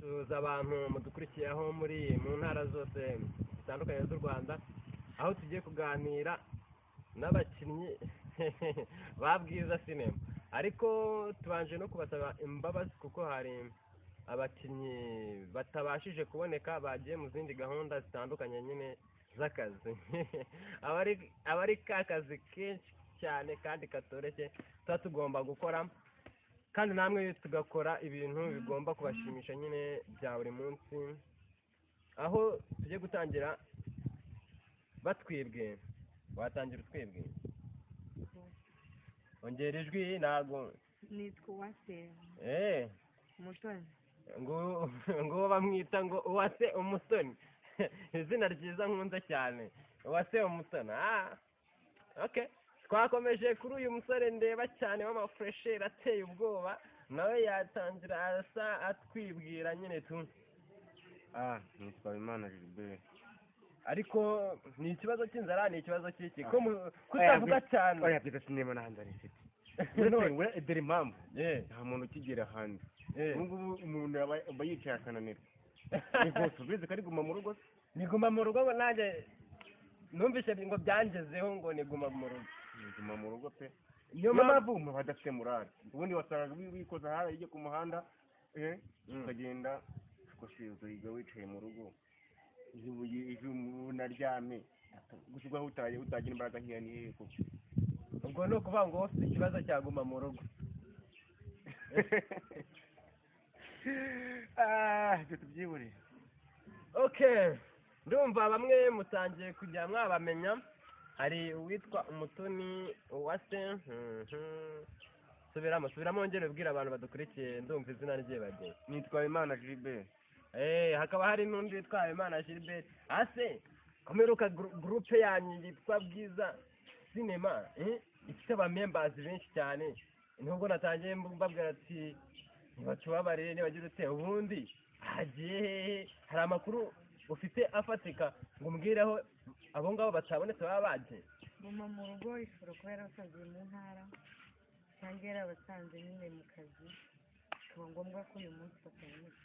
Gusuhuza abantu mudukurikiye aho muri mu ntara zose zitandukanye z'u Rwanda, aho tugiye kuganira n'abakinnyi ba Bwiza Cinema. Ariko tubanje no kubasaba imbabazi kuko hari abakinnyi batabashije kuboneka, bagiye mu zindi gahunda zitandukanye nyine z'akazi. Aba ari ka kazi kenshi cyane kandi katoroshye tuba tugomba gukora, kandi namwe tugakora ibintu bigomba kubashimisha nyine bya buri munsi. Aho tugiye gutangira batwibwe, watangira utwibwe, ongera ijwi ntabwo. Nitwa Uwase Umutoni. Ngo bamwita ngo Uwase Umutoni, izina ryiza nkunze cyane, Uwase Umutoni. Ah, okay, twakomeje kuri uyu musore ndeba cyane w'amafuresheri ateye ubwoba, nawe yatangira asa atwibwira nyine tu. Ah, nitwa Habimana Gilbert. Ariko ni ikibazo cy'inzara, ni ikibazo cy'iki ko kutavuga cyane? Oya, Bwiza Cinema nta nzara ifite. None- Dore impamvu: nta muntu ukigera hanze. Ubu ngubu umuntu aba yicaye akananirwa. Ni rwose ubizi ko ari guma mu rugo se? Niguma mu rugo, ngo nanjye numvise ngo byangezeho ngo niguma mu rugo. Ni guma mu rugo pe. Niyo Niyo mpamvu mpamvu umuntu adafite morale. Ubundi wasangaga wikoza hariya ujya ku muhanda, ukagenda ugasuzugurwa wicaye mu rugo. Ejo unaryame gusa, ubwo aho utagira imbaraga nkeya ni hehe koko? Ubwo ni ukuvuga ngo ufite ikibazo cya guma mu rugo. Ah, ibyo tubyibure. Okay, ndumva bamwe mutangiye kujya mwabamenya. Hari uwitwa Umutoni Uwase. Subiramo, subiramo, wongere ubwire abantu badukurikiye, ndumva izina ryibagiwe. Nitwa Imana Gilbert. Hakaba hari n'undi witwa Habimana Gilbert. Ase komeruka groupe yanyu yitwa Bwiza Cinema, ifite abamembers benshi cyane, nubwo natangiye mbabwira ati ntibatubabarire nibagira ute, ubundi hagiye hehe? Hari amakuru ufite afatika ngo umbwireho abo ngabo batabonetse baba bagiye? Guma mu rugo ishobora kuba yarabasanze mu ntara cyangwa yarabasanze nyine mu kazi, bikaba ngombwa ko uyu munsi bataboneka.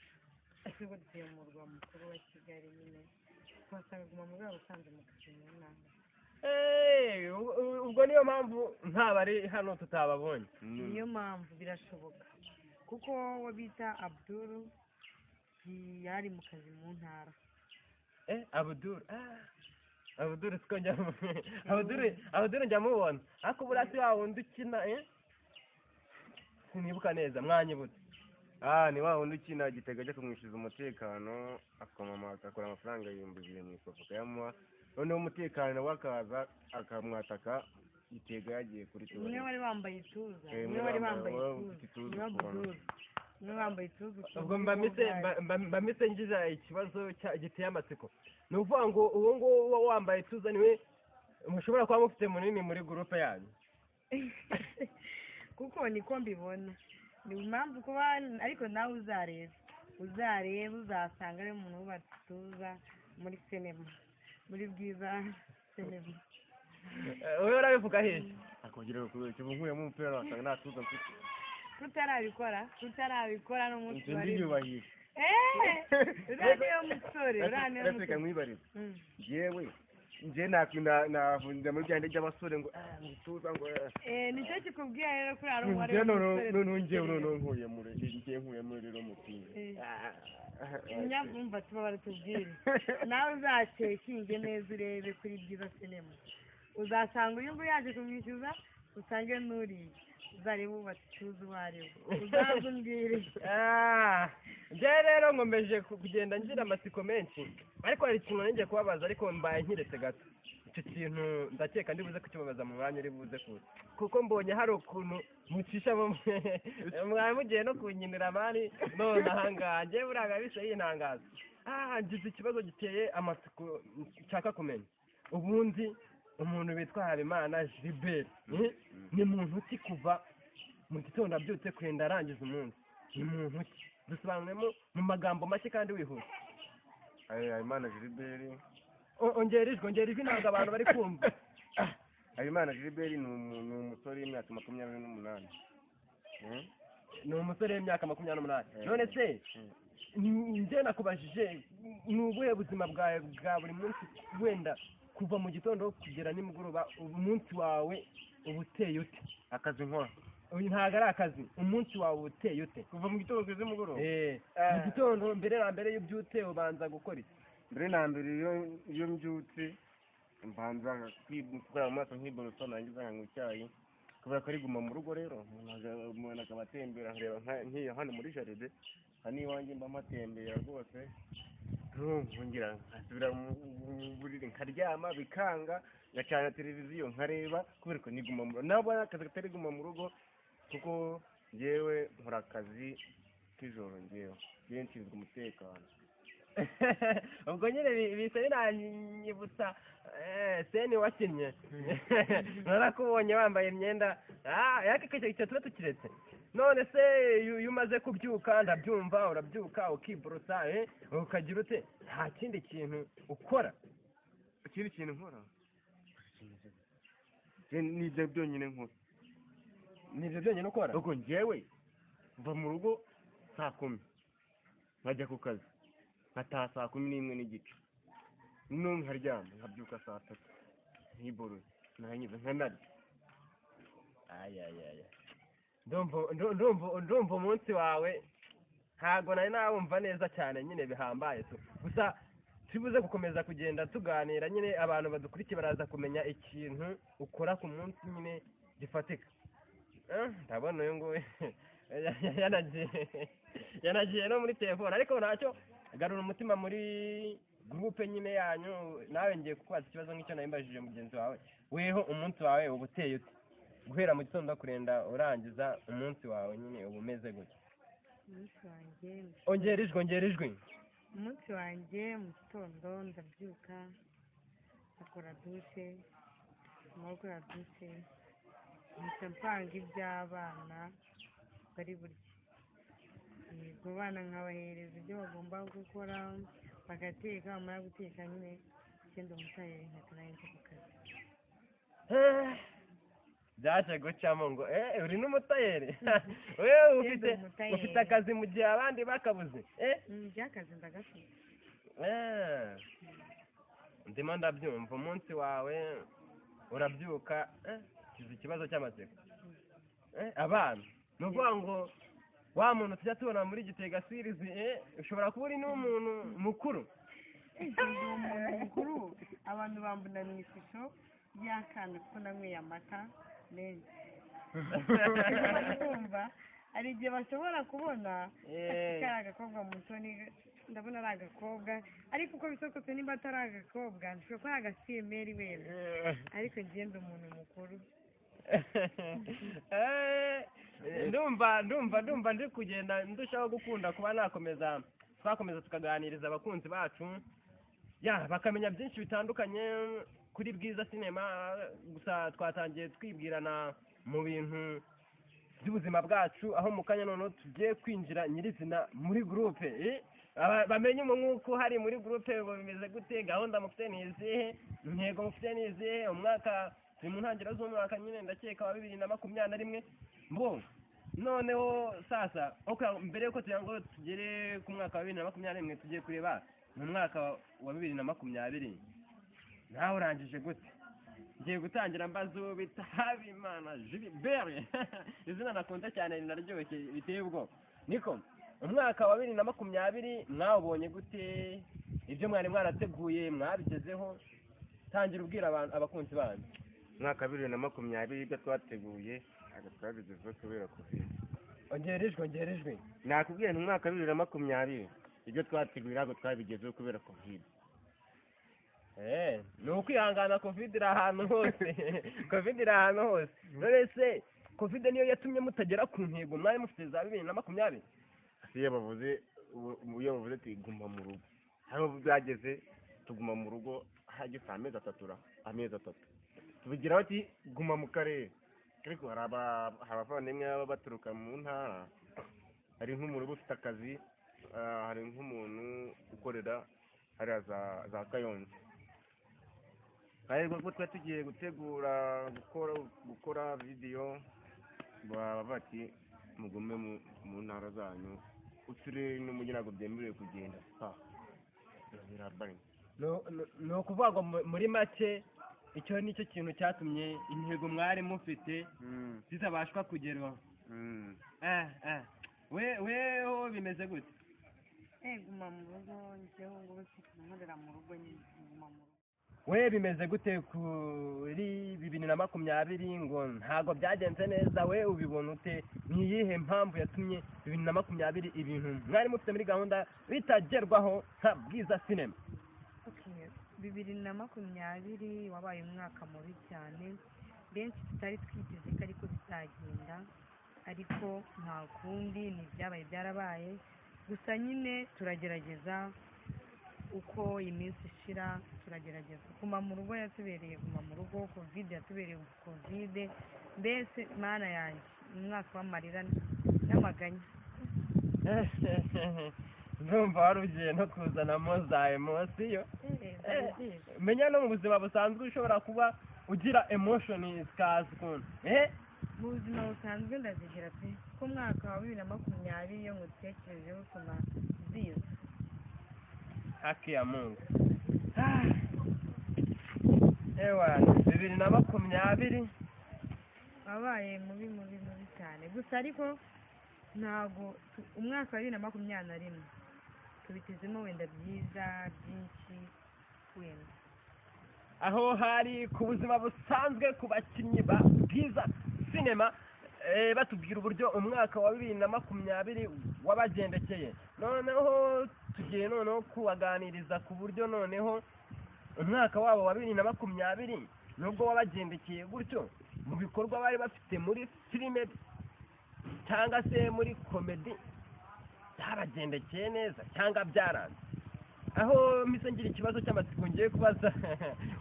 Ariko ubwo dutuye mu murwa mukuru wa Kigali nyine, twasanga guma mu rugo yarabasanze mu kazi mu ntara. Ubwo niyo mpamvu ntabari hano tutababonye. Niyo mpamvu birashoboka, kuko uwo bita Abduru yari mu kazi mu ntara. Abdul, ah, Abdul siko njya Abdul, Abdul njya mubona, ariko buriya si wa wundi ukina, sinibuka neza, mwanyibutse. Ah, ni wa wundi ukina Gitega ajya kumwishyuza umutekano, akamama agakora amafaranga 2000 mu ikofi akayamuha, noneho umutekano nawe akaza akamwataka Gitega yagiye kuri Umwe tuwarete. Wari wambaye ituza. Umwe Umwe wari wambaye wari ituza ufite ituza niwe ukuntu. Abdul, umwe wambaye ituza ukuntu. Ubwo mba mise ngize ikibazo giteye amatsiko. Ni ukuvuga ngo uwo nguwo uba wambaye ituza niwe mushobora kuba mufite munini muri groupe yanyu? Kuko niko mbibona, ni impamvu kuba, ariko nawe uzarebe uzasanga ari umuntu wubatse ituza muri sinema, muri Bwiza Cinema. Wowe urabivuga hehe? Akongera kubera ubu nkuyemo umupira wasanga nta tuza mfite. Tutarabikora n'umunsi Inzu wari ndiyubahisha. Eee, uriya niyo musore, uriya niyo Reka musore. nkwibarize. Njyewe njye nakunda muri byandi by'abasore ngo ah, ngo ituza ngo eh. Eh, nicyo kikubwira rero ko uriya ari umubare Njye noneho w'umusore. Noneho njyewe noneho nkuye muri njye nkuye muri rero umupira. Nyamwumva tuba baratubwire, nawe uzacekinge neza urebe kuri Bwiza Cinema, uzasanga uyu nguyu yaje kumwishyuza, usange n'uriya, uzarebe wubatse ituza uwo ari we, uzaze umbwire. Ah, njyewe rero nkomeje kugenda ngira amatsiko menshi, ariko hari ikintu ngiye kubabaza, ariko mbaye nkiretse gato. Icyo kintu ndakeka ndi buze kukibabaza mu mwanya uri buze kuza, kuko mbonye hari ukuntu mucishamo mwari mugiye no kunkinira mani none ahangaha. Njyewe buriya bise yintangaza. Ah, ngize ikibazo giteye amatsiko nshaka kumenya. Ubundi umuntu witwa Habimana Gilbert, ni muntu ki? Kuva mu gitondo abyutse kwenda arangiza umunsi, ni muntu ki? Dusobanuremo mu magambo make kandi wihuse. Habimana Gilbert. Ongera ijwi, ongera ijwi, ntabwo abantu bari kumva. Habimana Gilbert ni umusore w'imyaka 28. Ni umusore w'imyaka 28. Eh. None se Njye nakubajije ni ubuhe buzima bwawe bwa buri munsi, wenda kuva mu gitondo kugera nimugoroba, umunsi wawe uba uteye ute? Akazi nkora? Uyu ntabwo ari akazi, umunsi wawe uba uteye ute? Kuva mu gitondo kugeza nimugoroba? Mu gitondo mbere na mbere iyo ubyutse ubanza gukora iki? Mbere na mbere iyo mbyutse mbanza gukaraba mu maso, nkiborosa, narangiza nkanywa icyayi, kubera ko ari guma mu rugo. Rero umuntu akaba atembera, nkareba nk'iyo hano muri jardin hano iwanjye, mba mpatembera rwose, nkongera nkasubira mu buriri nkaryama, bikanga ngacana televiziyo nkareba, kubera ko niguma mu rugo. Nabwo ari akazi katari guma mu rugo, kuko njyewe nkora akazi k'ijoro, njyewe nshinzwe umutekano. Ubwo nyine bihise binanyibutsa scene wakinnye, narakubonye wambaye imyenda yaka. Icyo tuba tukiretse. None se iyo umaze kubyuka, ndabyumva, urabyuka ukiborosa, ukagira ute, nta kindi kintu ukora? Ikindi kintu nkora ni ibyo byonyine nkora. Ni ibyo byonyine ukora? Ubwo njyewe mva mu rugo saa 10, nkajya ku kazi, nkataha saa 11:30, noneho nkaryama, nkabyuka saa 3, nkiborosa, narangiza nkanarya. Ayayaya, ndumva umunsi wawe ntabwo nari nawumva neza cyane nyine bihambaye tu. Gusa tubuze gukomeza kugenda tuganira nyine, abantu badukurikiye baraza kumenya ikintu ukora ku munsi nyine gifatika. Ndabona uyu nguyu yanagiye no muri telefone, ariko ntacyo. Garura umutima muri groupe nyine yanyu. Nawe ngiye kukubaza ikibazo nk'icyo nari mbajije mugenzi wawe. Weho umunsi wawe uba uteye ute? Guhera mu gitondo kurenda urangiza, umunsi wawe nyine uba umeze gutya? Umunsi wanjye Ongera ijwi, ongera ijwi. Umunsi wanjye mu gitondo ndabyuka, nkakora douche, nyuma yo gukora douche mpita mpanga iby'abana bari burye. Yego, abana nkabahereza ibyo bagomba gukora, bagateka, bamara guteka nyine ngenda umutayeri, nkahita nanjye njya ku kazi. Byaje gucamo ngo uri n'umutayeri wewe, ufite Ngenda umutayeri. Ufite akazi mu gihe abandi bakabuze. Iby'akazi ndagafite. Ndimo ndabyumva, umunsi wawe urabyuka, kiza ikibazo cy'amatsiko. Abana, ni ukuvuga ngo wa muntu tujya tubona muri Gitega series, ushobora kuba uri n'umuntu mukuru. Ndi umuntu mukuru. Abantu bambona mu ishusho y'akana kuko nanyweye amata menshi. Kumva hari igihe bashobora kubona ko ari agakobwa mutoni, ndabona ari agakobwa, ariko uko bisa kose nimba atari agakobwa nshobora kuba ari agasiyemeri wenda, ariko ngenda umuntu mukuru. Ndumva ndi kugenda ndushaho gukunda kuba nakomeza, twakomeza tukaganiriza abakunzi bacu ya bakamenya byinshi bitandukanye kuri Bwiza Sinema. Gusa twatangiye twibwirana mu bintu by'ubuzima bwacu, aho mu kanya noneho tugiye kwinjira nyirizina muri groupe, bamenye umwuka uhari muri groupe ngo bimeze gute, gahunda mufite ni izihe, intego mufite ni izihe. Umwaka turi mu ntangiriro z'umwaka nyine, ndakeka wa 2021. Mbo noneho sasa, okay, mbere yuko tugira ngo tugere ku mwaka wa 2021, tugiye kureba mu mwaka wa 2020 nawe urangije gute. Ngiye gutangira mbaza uwo bita Habimana Gilbert, izina nakunze cyane, rinaryoshye biteye ubwoba. Niko, umwaka wa 2020 mwawubonye gute? Ibyo mwari mwarateguye mwabigezeho? Tangira ubwira abantu, abakunzi banyu. Umwaka wa 2020 ibyo twateguye ntabwo twabigezeho kubera Covid. Ongera ijwi, ongera ijwi. Nakubwiye nti umwaka wa 2020 ibyo twateguye ntabwo twabigezeho kubera Covid. Ni ukwihangana, Covid iri ahantu hose, Covid iri ahantu hose. None se Covid niyo yatumye mutagera ku ntego mwari mufite za 2020? Iyo bavuze ati guma mu rugo, hariho byageze tuguma mu rugo hageze amezi 3 ra, amezi 3 tubigira bati guma mu karere, ariko hari abavandimwe baba baturuka mu ntara, hari nk'umuntu uba ufite akazi, hari nk'umuntu ukorera hariya za Kayonza, kandi ubwo twari tugiye gutegura gukora video, baba bati mugume mu ntara zanyu. Uturere n'umujyi ntabwo byemerewe kugenda pa birabari. Ni ukuvuga ngo muri make icyo ni cyo kintu cyatumye intego mwari mufite zitabashwa kugerwaho. Weho bimeze gute? Guma mu rugo, njyewe ngubu mfite nkorera mu rugo nyine, guma mu rugo. We bimeze gute kuri 2020? Ngo ntabwo byagenze neza, we ubibona ute? Ni iyihe mpamvu yatumye 2020 ibintu mwari mufite muri gahunda bitagerwaho nka Bwiza Sinema? Okay, 2020 wabaye umwaka mubi cyane, benshi tutari twiteze ko ariko bizagenda, ariko nta kundi, ni ibyabaye byarabaye. Gusa nyine turagerageza, uko iminsi ishira turagerageza. Guma mu rugo yatubereye guma mu rugo, Covid yatubereye Covid, mbese Mana yanjye, umwaka w'amarira n'amaganya. Ndumva wari ugiye no kuzanamo za emotion. Menya no mu buzima busanzwe ushobora kuba ugira emotion zikaza ukuntu. Mu buzima busanzwe ndazigira pe, kuko umwaka wa 2020 iyo ngutekerejeho utuma ziza. Haki ya Mungu. Ewa, 2020 wabaye mubi mubi mubi cyane. Gusa ariko ntabwo umwaka wa 2021 tubitezemo wenda byiza byinshi wenda. Aho hari ku buzima busanzwe ku bakinnyi ba Bwiza Sinema, batubwira uburyo umwaka wa 2020 wabagendekeye. Noneho tugiye noneho kubaganiriza ku buryo noneho umwaka wabo wa 2020 nubwo wabagendekeye gutyo mu bikorwa bari bafite muri filime cyangwa se muri komedi byabagendekeye neza cyangwa byaranze. Aho mpise ngira ikibazo cy'amatsiko ngiye kubaza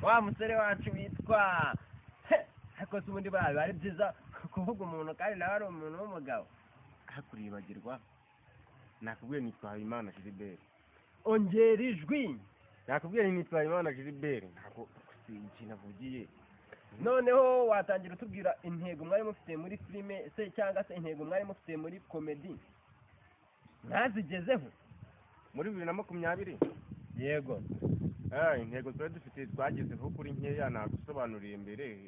wa musore wacu witwa, ariko se ubundi buriya ari byiza kuvuga umuntu kandi nawe ari umuntu w'umugabo. Hakuribagirwa nakubwiye nitwa Habimana Gilbert. Ongera ijwi. Nakubwiye nitwa Habimana Gilbert, ntabwo ikintu avugiye. Noneho watangira utubwira intego mwari mufite muri filime se cyangwa se intego mwari mufite muri komedi mwazigezeho muri 2020? Yego. Intego twari dufite twagezeho kuri nkeya, nagusobanuriye mbere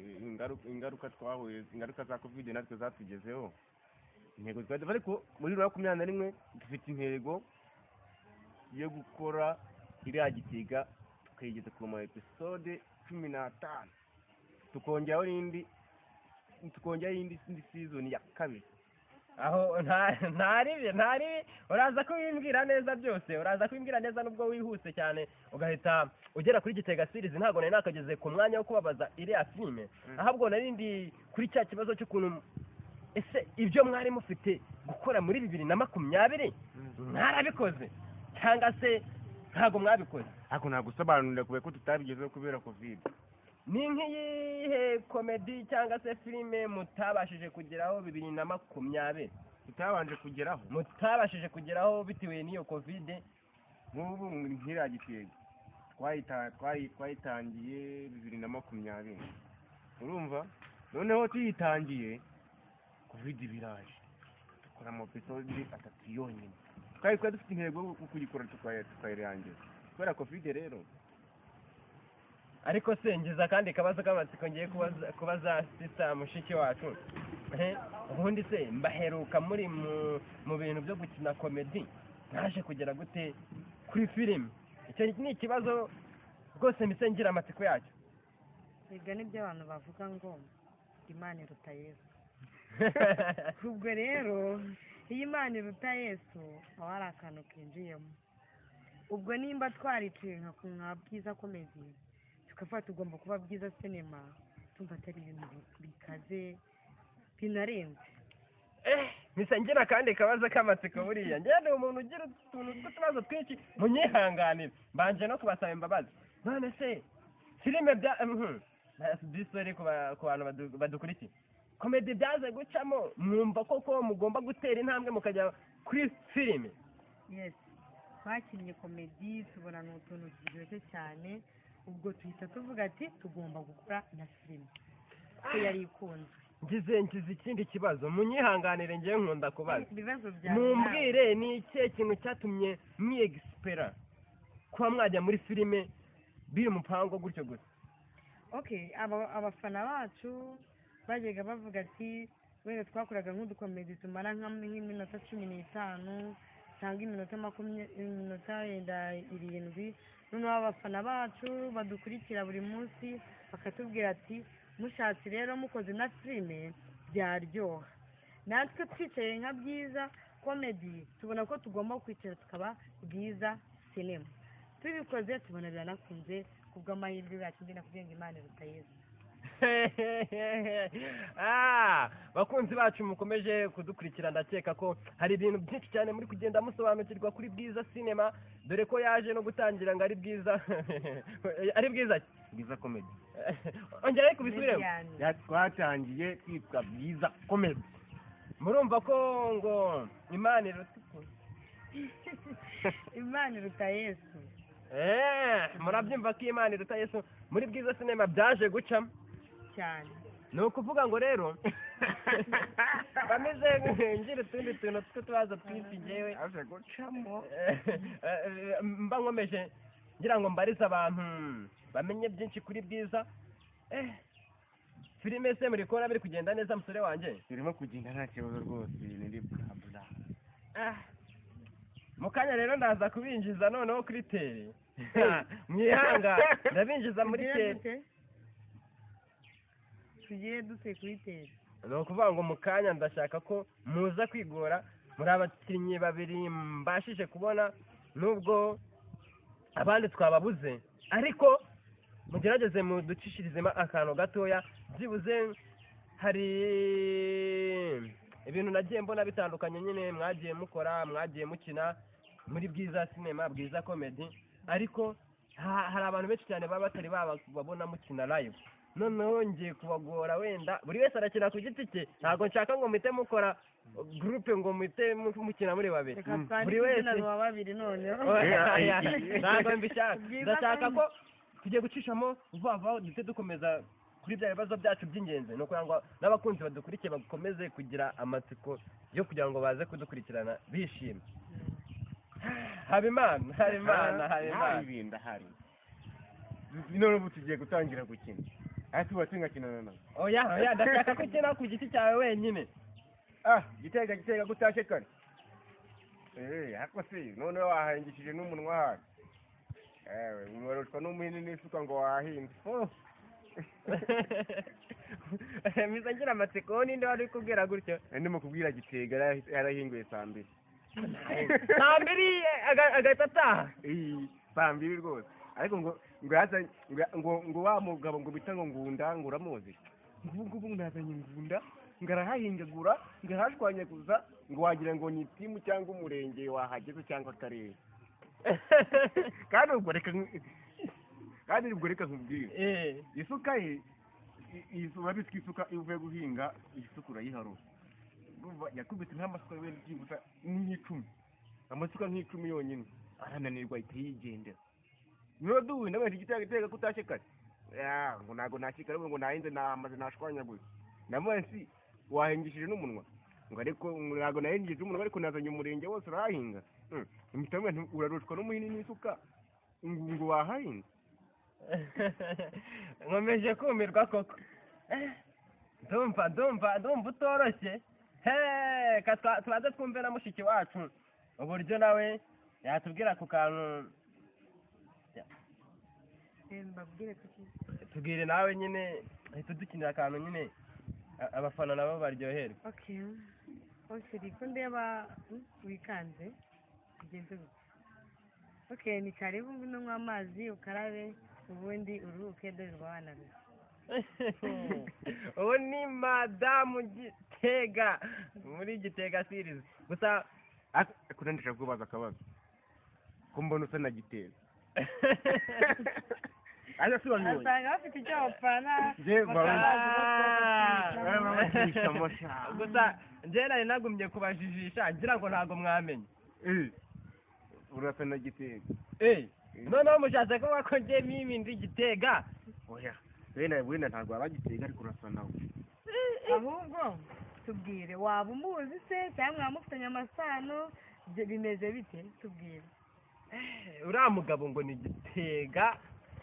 ingaruka twahuye, ingaruka za Covid natwe zatugezeho. Intego twari dufite, ariko muri 2021 dufite intego yo gukora iriya Gitega tukayigeza ku ma episode 15, tukongeraho n'indi, tukongeraho indi season ya kabiri. Aho ntaribi uraza kubimbwira neza byose, uraza kubimbwira neza nubwo wihuse cyane ugahita ugera kuri Gitega series. Ntabwo nari nakageze ku mwanya wo kubabaza iriya filime, ahubwo nari ndi kuri cya kibazo cy'ukuntu ese ibyo mwari mufite gukora muri 2020 mwarabikoze cyangwa se ntabwo mwabikoze. Ariko nagusobanurira kubera ko tutabigezeho kubera Covid. Ni nk'iyihe komedi cyangwa se filime mutabashije kugeraho 2020? Tutabanje kugeraho, mutabashije kugeraho bitewe n'iyo Covid. Nk'ubu nk'iriya Gitega twayitangiye 2020, urumva? Noneho tuyitangiye Covid biraje, dukora ama episode 3 yonyine. Twari dufite intego yo kuyikora tukayirangiza kubera Covid rero. Ariko se ngiza kandi kabazo k'amatsiko ngiye kubaza sister mushiki wacu. Ubundi se mbaheruka muri mu bintu byo gukina komedi, naje kugera gute kuri filime? Icyo ni ikibazo rwose mpise ngira amatsiko yacyo. Biga nibyo abantu bavuga ngo Imana iruta Yesu. Ubwo rero iyo Imana iruta Yesu haba hari akantu kinjiyemo. Ubwo nimba twariciye nka Bwiza Comedy tukafata tugomba kuba Bwiza Sinema, tumva atari ibintu bikaze binarenze. Mpise ngira kandi kabazo k'amatsiko buriya. Njye ni umuntu ugira utuntu tw'utubazo twinshi, munyihanganire. Mbanje no kubasaba imbabazi. None se filime bya disori ku bantu badukurikiye, komedi byaze gucamo mwumva koko mugomba gutera intambwe mukajya kuri filime? Yes, twakinnye komedi tubona ni utuntu turyoshye cyane, ubwo tuhita tuvuga ati tugomba gukora na filime kuko yari ikunzwe. Ngize ikindi kibazo, munyihanganire, ngewe nkunda kubaza. Ibibazo byawe. Mumbwire, ni ikihe kintu cyatumye mwiyegisipera kuba mwajya muri filime biri mupango gutyo gusa? Okay, abafana bacu bajyaga bavuga ati wenda twakoraga nk'udukomedi tumara nk'iminota 15 cyangwa iminota 20, iminota yenda 7. Noneho abafana bacu badukurikira buri munsi bakatubwira ati mushatse rero mukoze na filime byaryoha. Natwe twicaye nka Bwiza Comedy tubona ko tugomba kwicara tukaba Bwiza Cinema. Tubikoze tubona biranakunze, kubw'amahirwe yacu. Ndi nakubwiye ngo Imana iruta Yesu. Ah, bakunzi bacu mukomeje kudukurikira, ndakeka ko hari ibintu byinshi cyane muri kugenda musobanukirwa kuri Bwiza Cinema, dore ko yaje no gutangira ngo ari Bwiza, ari Bwiza ki? Bwiza Comedy. Ongera ariko ubisubiremo. Comedian. Twatangiye twitwa Bwiza Comedy. Murumva ko ngo Imana iruta Imana iruta Yesu. Murabyumva ko Imana iruta Yesu. Muri Bwiza Cinema byaje gucamo cyane. Ni ukuvuga ngo rero bameze ngira utundi tuntu tw'utubazo twinshi ngewe Yaje gucamo. Mba nkomeje ngira ngo mbarize abantu bamenye byinshi kuri Bwiza. Filime se muri kubona biri kugenda neza, musore wanjye? Birimo kugenda nta kibazo rwose, ni bla bla. Ah. Mu kanya rero ndaza kubinjiza noneho kuri terrain, mwihanga ndabinjiza muri Tugire terrain. dute? Tugire dute kuri terrain? Ni ukuvuga ngo mu kanya ndashaka ko muza kwigora muri abakinnyi babiri mbashije kubona, nubwo abandi twababuze, ariko mugerageze muducishirizemo akantu gatoya byibuze. Hari ibintu nagiye mbona bitandukanye nyine mwagiye mukora, mwagiye mukina muri Bwiza Cinema, Bwiza Comedy, ariko hari abantu benshi cyane baba batari babona mukina live. Noneho ngiye kubagora, wenda buri wese arakina ku giti cye. Ntabwo nshaka ngo muhite mukora groupe, ngo muhite mukina muri babiri. Reka Buri twandike wese. izina ruba babiri noneho. Oya, ntabwo mbishaka. Bwiza Ndashaka ko Comedy. tugiye gucishamo vuba vuba, duhite dukomeza kuri bya bibazo byacu by'ingenzi. Ni ukugira ngo n'abakunzi badukurikiye bakomeze kugira amatsiko yo kugira ngo baze kudukurikirana bishimye. Habimana, Habimana, Habimana. Nta ndahari. None ubu tugiye gutangira gukina, ariko tuba tungakinana nawe? Oya, oya, ndashaka ko ukina ku giti cyawe wenyine. Ah, Gitega, Gitega, gutashye kare. Ariko se noneho wahangishije n'umunwa hano? Ewe, ubarushwa n'umuhini n'isuka ngo wahinze. Oh. Mpise ngira amatsiko, ninde wari uri kubwira gutyo? Ndimo kubwira Gitega, yarahinguye saa 2. Saa 2 agahita ataha? Iyi, saa 2 rwose. Ariko ngo yazanye ngo wa mugabo ngo bita ngo Ngunda, ngo uramuzi, ngo ubu ngubu nazanye Ngunda, ngo arahahingagura, ngo arahashwanyaguza, ngo wagira ngo ni timu cyangwa umurenge wahageze cyangwa akarere. Kandi ubwo reka nkubwire, isuka ye urabizi ko isuka iyo uvuye guhinga isuka urayiharura. Urumva yakubise nk'amasuka wenda byibuze nk'icumi, amasuka nk'icumi yonyine, arananirwa ahita yigendera. Niba duhuye nawe, Gitega, Gitega, ko utashye kare? Ya, ngo ntabwo ntashye kare, ngo nahinze namaze nashwanyaguye. Namubaye si wahingishije n'umunwa? Ngo ariko ngo ntabwo nahingishije umunwa, ariko nazanye umurenge wose urahahinga. Mpita mubwira nti urarushwa n'umuhini n'isuka ngo wahahinga. Nkomeje kumirwa koko. Ndumva utoroshye. He ka tubanze twumve na mushiki wacu uburyo nawe yatubwira ku kantu. Mbabwire kuki? Tubwire nawe nyine, ahita udukinira akantu nyine abafana nabo baryoherwa. Okay, okay, ko ndeba wikanze, bigenze gute? Okay, ni karibu, ngwino unywe amazi, ukarabe, ubundi uruhuke, dore uba wanarutse. Ubu ni madamu Gitega muri Gitega series gusa. Ariko ndashaka kubaza akabazo, ko mbona usa na Gitega, ariko si wabibonye? Asanga bafite icyo bapfana, Njye bakaba bazi ko Baba bacisha. Gusa njyewe nari nagumye kubajijisha ngira ngo ntabwo mwamenye. Urasa na Gitega. Noneho mushatse kuvuga ko njye mimi ndi Gitega? Oya, wenda ntabwo waba Gitega, ariko urasa nawe. Ahubwo tubwire, waba umuzi se cyangwa mwamufitanye amasano, bimeze bite? Tubwire. Uriya mugabo ngo ni Gitega,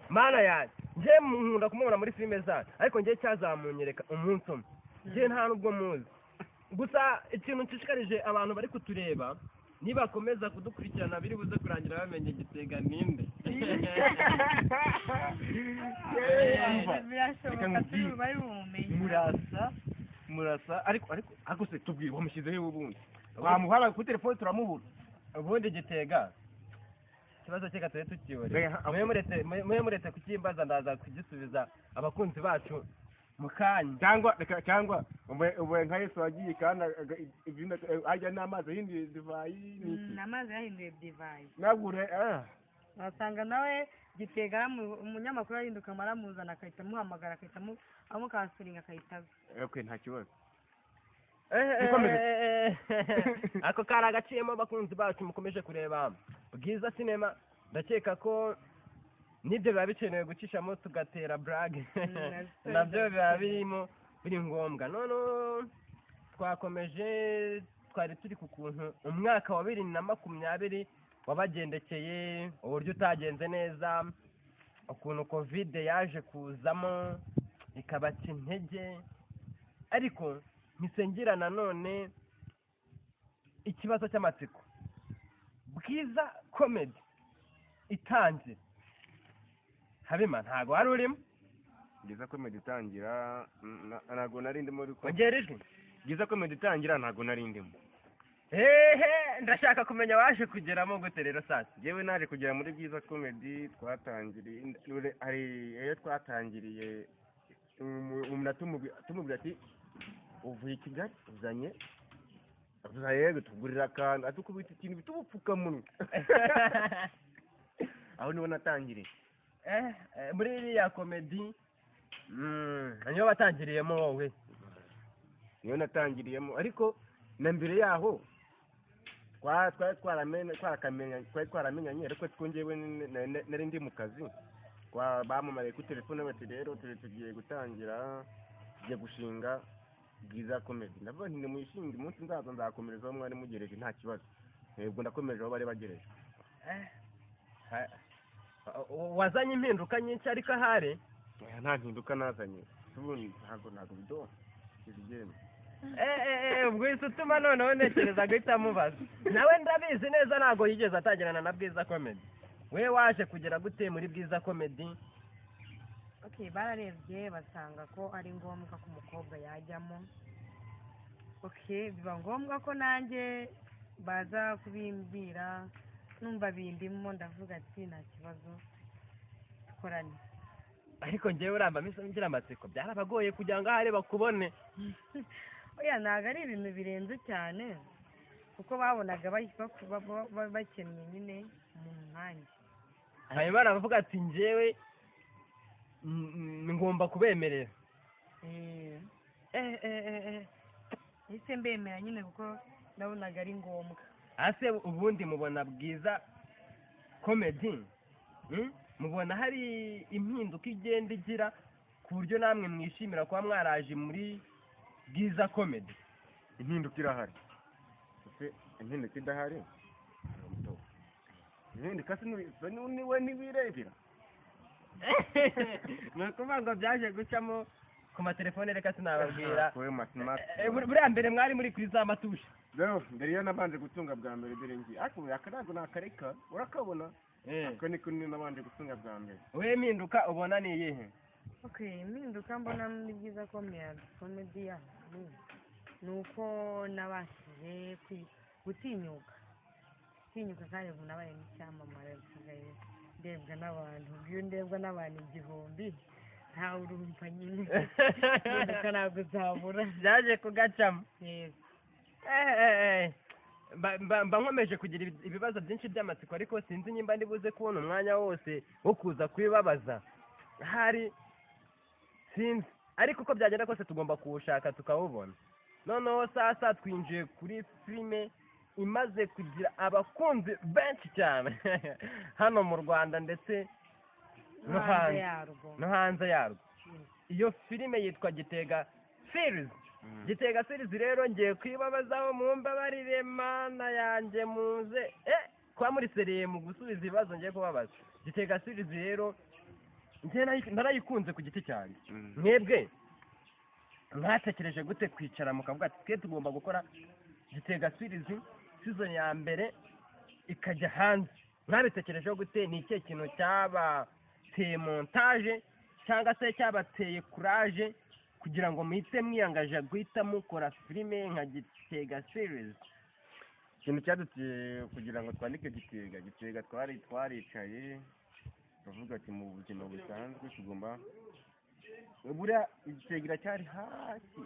mana yanjye, njye nkunda kumubona muri filime zacu, ariko njye cyazamunyereka umunsi umwe. Njye nta nubwo muzi. Gusa ikintu nshishikarije abantu bari kutureba, nibakomeza kudukurikirana biri buze kurangira bamenye Gitega ninde. Birashoboka Reka bari bumumenye. Murasa ariko se tubwire, wamushyizeho ubundi wamuhara kuri telefone turamubura. Ubundi Gitega ikibazo cye katari tukibore. Reka, Mwe muretse kukimbaza, ndaza kugisubiza abakunzi bacu mu kanya. Cyangwa reka, cyangwa ube nka Yesu wagiye kandi ajya n'amazi ahinduye divayi n'iki. Amazi yahinduye divayi. Nabure Wasanga nawe Gitega umunyamakuru ahinduka aramuzana, akahita amuhamagara, akahita amukasuringa, akahita aza. Okay, nta kibazo. Ako kari agaciyemo. Abakunzi bacu mukomeje kureba Bwiza Sinema, ndakeka ko nibyo biba bikenewe gucishamo tugatera blague, nabyo biba birimo biri ngombwa. Noneho twakomeje, twari turi ku kuntu umwaka wa 2020 wabagendekeye, uburyo utagenze neza, ukuntu COVID yaje kuzamo ikabaca intege. Ariko ntisengera nanone ikibazo cy'amatsiko, Bwiza Comedy itangira, Habima ntago wari urimo? Bwiza Comedy itangira ntago nari ndimo ariko. Ongera ijwi. Bwiza Comedy itangira ntago nari ndimo. Hehe, ndashaka kumenya waje kugeramo gute rero sasa. Yewe, naje kugera muri Bwiza Comedy twatangiriye, hari iyo twatangiriye umuntu tumubwira ati uvuye i Kigali uzanye yego tugurira akantu, atukubita ikintu bita ubupfukamunwa. Aho niho natangiriye. Muri iriya comedy niyo watangiriyemo wowe? Niyo natangiriyemo, ariko na mbere yaho twari twaramenyanye, ariko twongewe nari ndi mu kazi. Bamamariye kuri telefone bati rero turi tugiye gutangira, tugiye gushinga Bwiza Comedy. Ndavuga nti nimuyishinge, umunsi nzaza nzakomereza aho mwari mugereje, nta kibazo. Ubwo ndakomeje aho bari bagereje. Wazanye impinduka nyinshi, ariko ahari Nta mpinduka nazanye ubundi, ntabwo bidoha izigenda. Ubwo uhise utuma noneho ntekereza guhita mubaza nawe. Ndabizi neza ntabwo yigeze atangirana na Bwiza Comedy. We waje kugera gute muri Bwiza Comedy? Okay, bararebye basanga ko ari ngombwa ko umukobwa yajyamo. Okay, biba ngombwa ko nanjye baza kubimbwira, numva bindimo, ndavuga ati nta kibazo, dukorane. Ariko njyewe uramba ngira amatsiko, byarabagoye kugira ngo ahari bakubone? Oya, ntabwo ari ibintu birenze cyane, kuko babonaga bakennye nyine umuntu nkanjye. Hanyuma baravuga ati njyewe ngomba kubemerera. Ese mbemera nyine kuko nabonaga ari ngombwa. Ase ubundi mubona Bwiza Comedy, mubona hari impinduka igenda igira ku buryo namwe mwishimira kuba mwaraje muri Bwiza Comedy? Impinduka irahari. Ese impinduka idahari, impinduka se niwe ntiwirebera? Ni ukuvuga ngo byaje gucamo ku matelefone, reka sinababwira. Wowe mathematics. Buriya mbere mwari muri kuri za matushe. Rero mbere iyo nabanje gutunga bwa mbere, dore ngi ariko aka ntabwo nakareka, urakabona, ako niko niyo nabanje gutunga bwa mbere. Wowe impinduka ubona ni iyihe? Okay, impinduka mbona ni Bwiza Comedy yacu ni uko nabashije gutinyuka, kandi ubu nabaye n'icyamamare, nsigaye ndebwa n'abantu. Ubwo iyo ndebwa n'abantu 1000, ntawe urumva nyine impinduka ntabwo zabura. Byaje kugacamo. Yego. Mba nkomeje kugira ibibazo byinshi by'amatsiko, ariko sinzi nimba ndi buze kubona umwanya wose wo kuza kubibabaza hari, sinzi. Ariko uko byagenda kose tugomba kuwushaka tukawubona. Noneho sasa twinjiye kuri filime imaze kugira abakunzi benshi cyane hano mu Rwanda ndetse no hanze hanze yarwo. No hanze yarwo. Iyo filime yitwa Gitega. Series. Gitega Series rero ngiye kwibabazaho, mumbabarire mana yanjye, muze kuba muri sérieux mu gusubiza ibibazo ngiye kubabaza. Gitega Series rero njye narayikunze ku giti cyanjye. Mwebwe mwatekereje gute kwicara mukavuga ati twe tugomba gukora Gitega Series, season ya mbere ikajya hanze? Mwabitekerejeho gute? Ni ikihe kintu cyabateye montage cyangwa se cyabateye courage kugira ngo muhite mwiyangaje guhita mukora filime nka Gitega Series? Ikintu cyaduteye kugira ngo twandike Gitega, twari twaricaye turavuga ati mu buzima busanzwe tugomba, buriya Gitega iracyari hasi,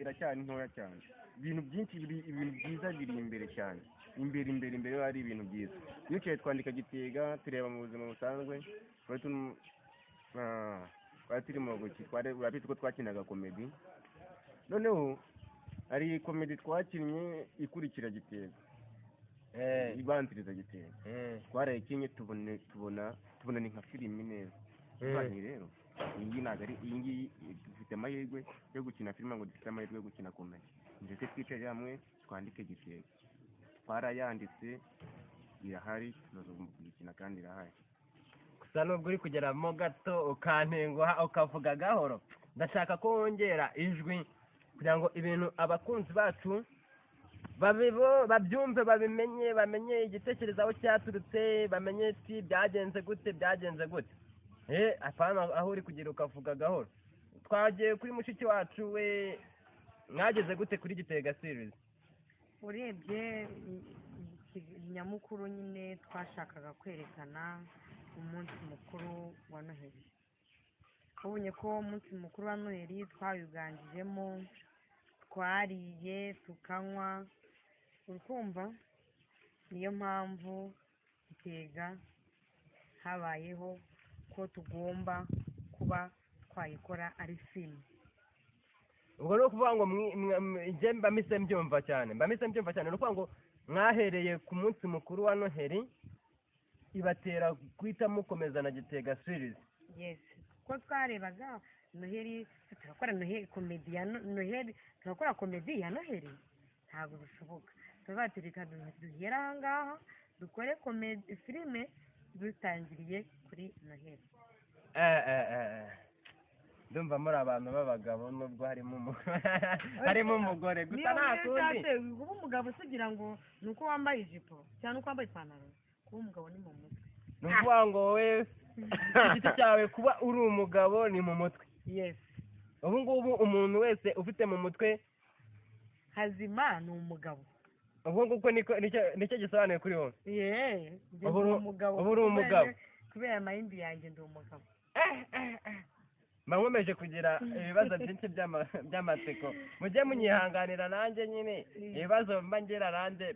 iracyari ntoya cyane. Ibintu byinshi biri, ibintu byiza biri imbere cyane, imbere imbere imbere hari ibintu byiza. Twicaye twandika Gitega, tureba mu buzima busanzwe twari twari turimo twari, urabizi ko twakinaga comedy. Noneho hari comedy twakinnye ikurikira Gitega, ibanziriza Gitega. Twarayikinnye, tubona ni nka filimi neza. Tubaye rero iyi ngiyi ntabwo ari iyi ngiyi, dufite amahirwe yo gukina filime, ngo dufite amahirwe yo gukina comedy, ndetse twicare hamwe twandike Gitega. Twarayanditse, irahari, tuzagomba kuyikina kandi irahari. Gusa nubwo uri kugeramo gato ukantenguha ukavuga gahoro, ndashaka ko wongera ijwi kugira ngo ibintu abakunzi bacu babyumve, babimenye, bamenye igitekerezo aho cyaturutse, bamenye ati byagenze gute, byagenze gute. Apana aho uri kugira ukavuga gahoro. Twagiye kuri mushiki wacu, we mwageze gute kuri Gitega Series? Urebye nyamukuru nyine twashakaga kwerekana umunsi mukuru wa Noheli. Ubonye ko umunsi mukuru wa Noheli twawuganjijemo, twariye tukanywa, urukumva niyo mpamvu Gitega habayeho ko tugomba kuba twayikora ari filime. Ubwo ni ukuvuga ngo njye mba mise mbyumva cyane, mba mise mbyumva cyane. Ni ukuvuga ngo mwahereye ku munsi mukuru wa Noheli, ibatera guhita mukomeza na Gitega Series. Yes, kuko twarebaga Noheli, turakora Noheli comedy ya Noheli, turakora comedy ya Noheli, ntabwo bishoboka. Turavuga ati reka duhere aha ngaha dukore comedy filime dutangiriye kuri Noheli. Ndumva muri abantu b'abagabo, nubwo harimo umugore gusa, nta kundi. Kuba umugabo se ugira ngo ni uko wambaye ijipo cyangwa uko wambaye ipantaro? Kuba umugabo ni mu mutwe. Ni ukuvuga ngo wowe ku giti cyawe kuba uri umugabo ni mu mutwe? Yes. Ubu ngubu umuntu wese ufite mu mutwe hazima ni umugabo. Ubwo ngubwo niko nicyo gisobanuye kuri wowe? Yeee, njye Ubu ndi umugabo. Ubu uri umugabo. Kubera mind yanjye ndi umugabo. Mba nkomeje kugira ibibazo byinshi by'amatsiko, mujye munyihanganira nanjye nyine ibibazo mba ngira nanjye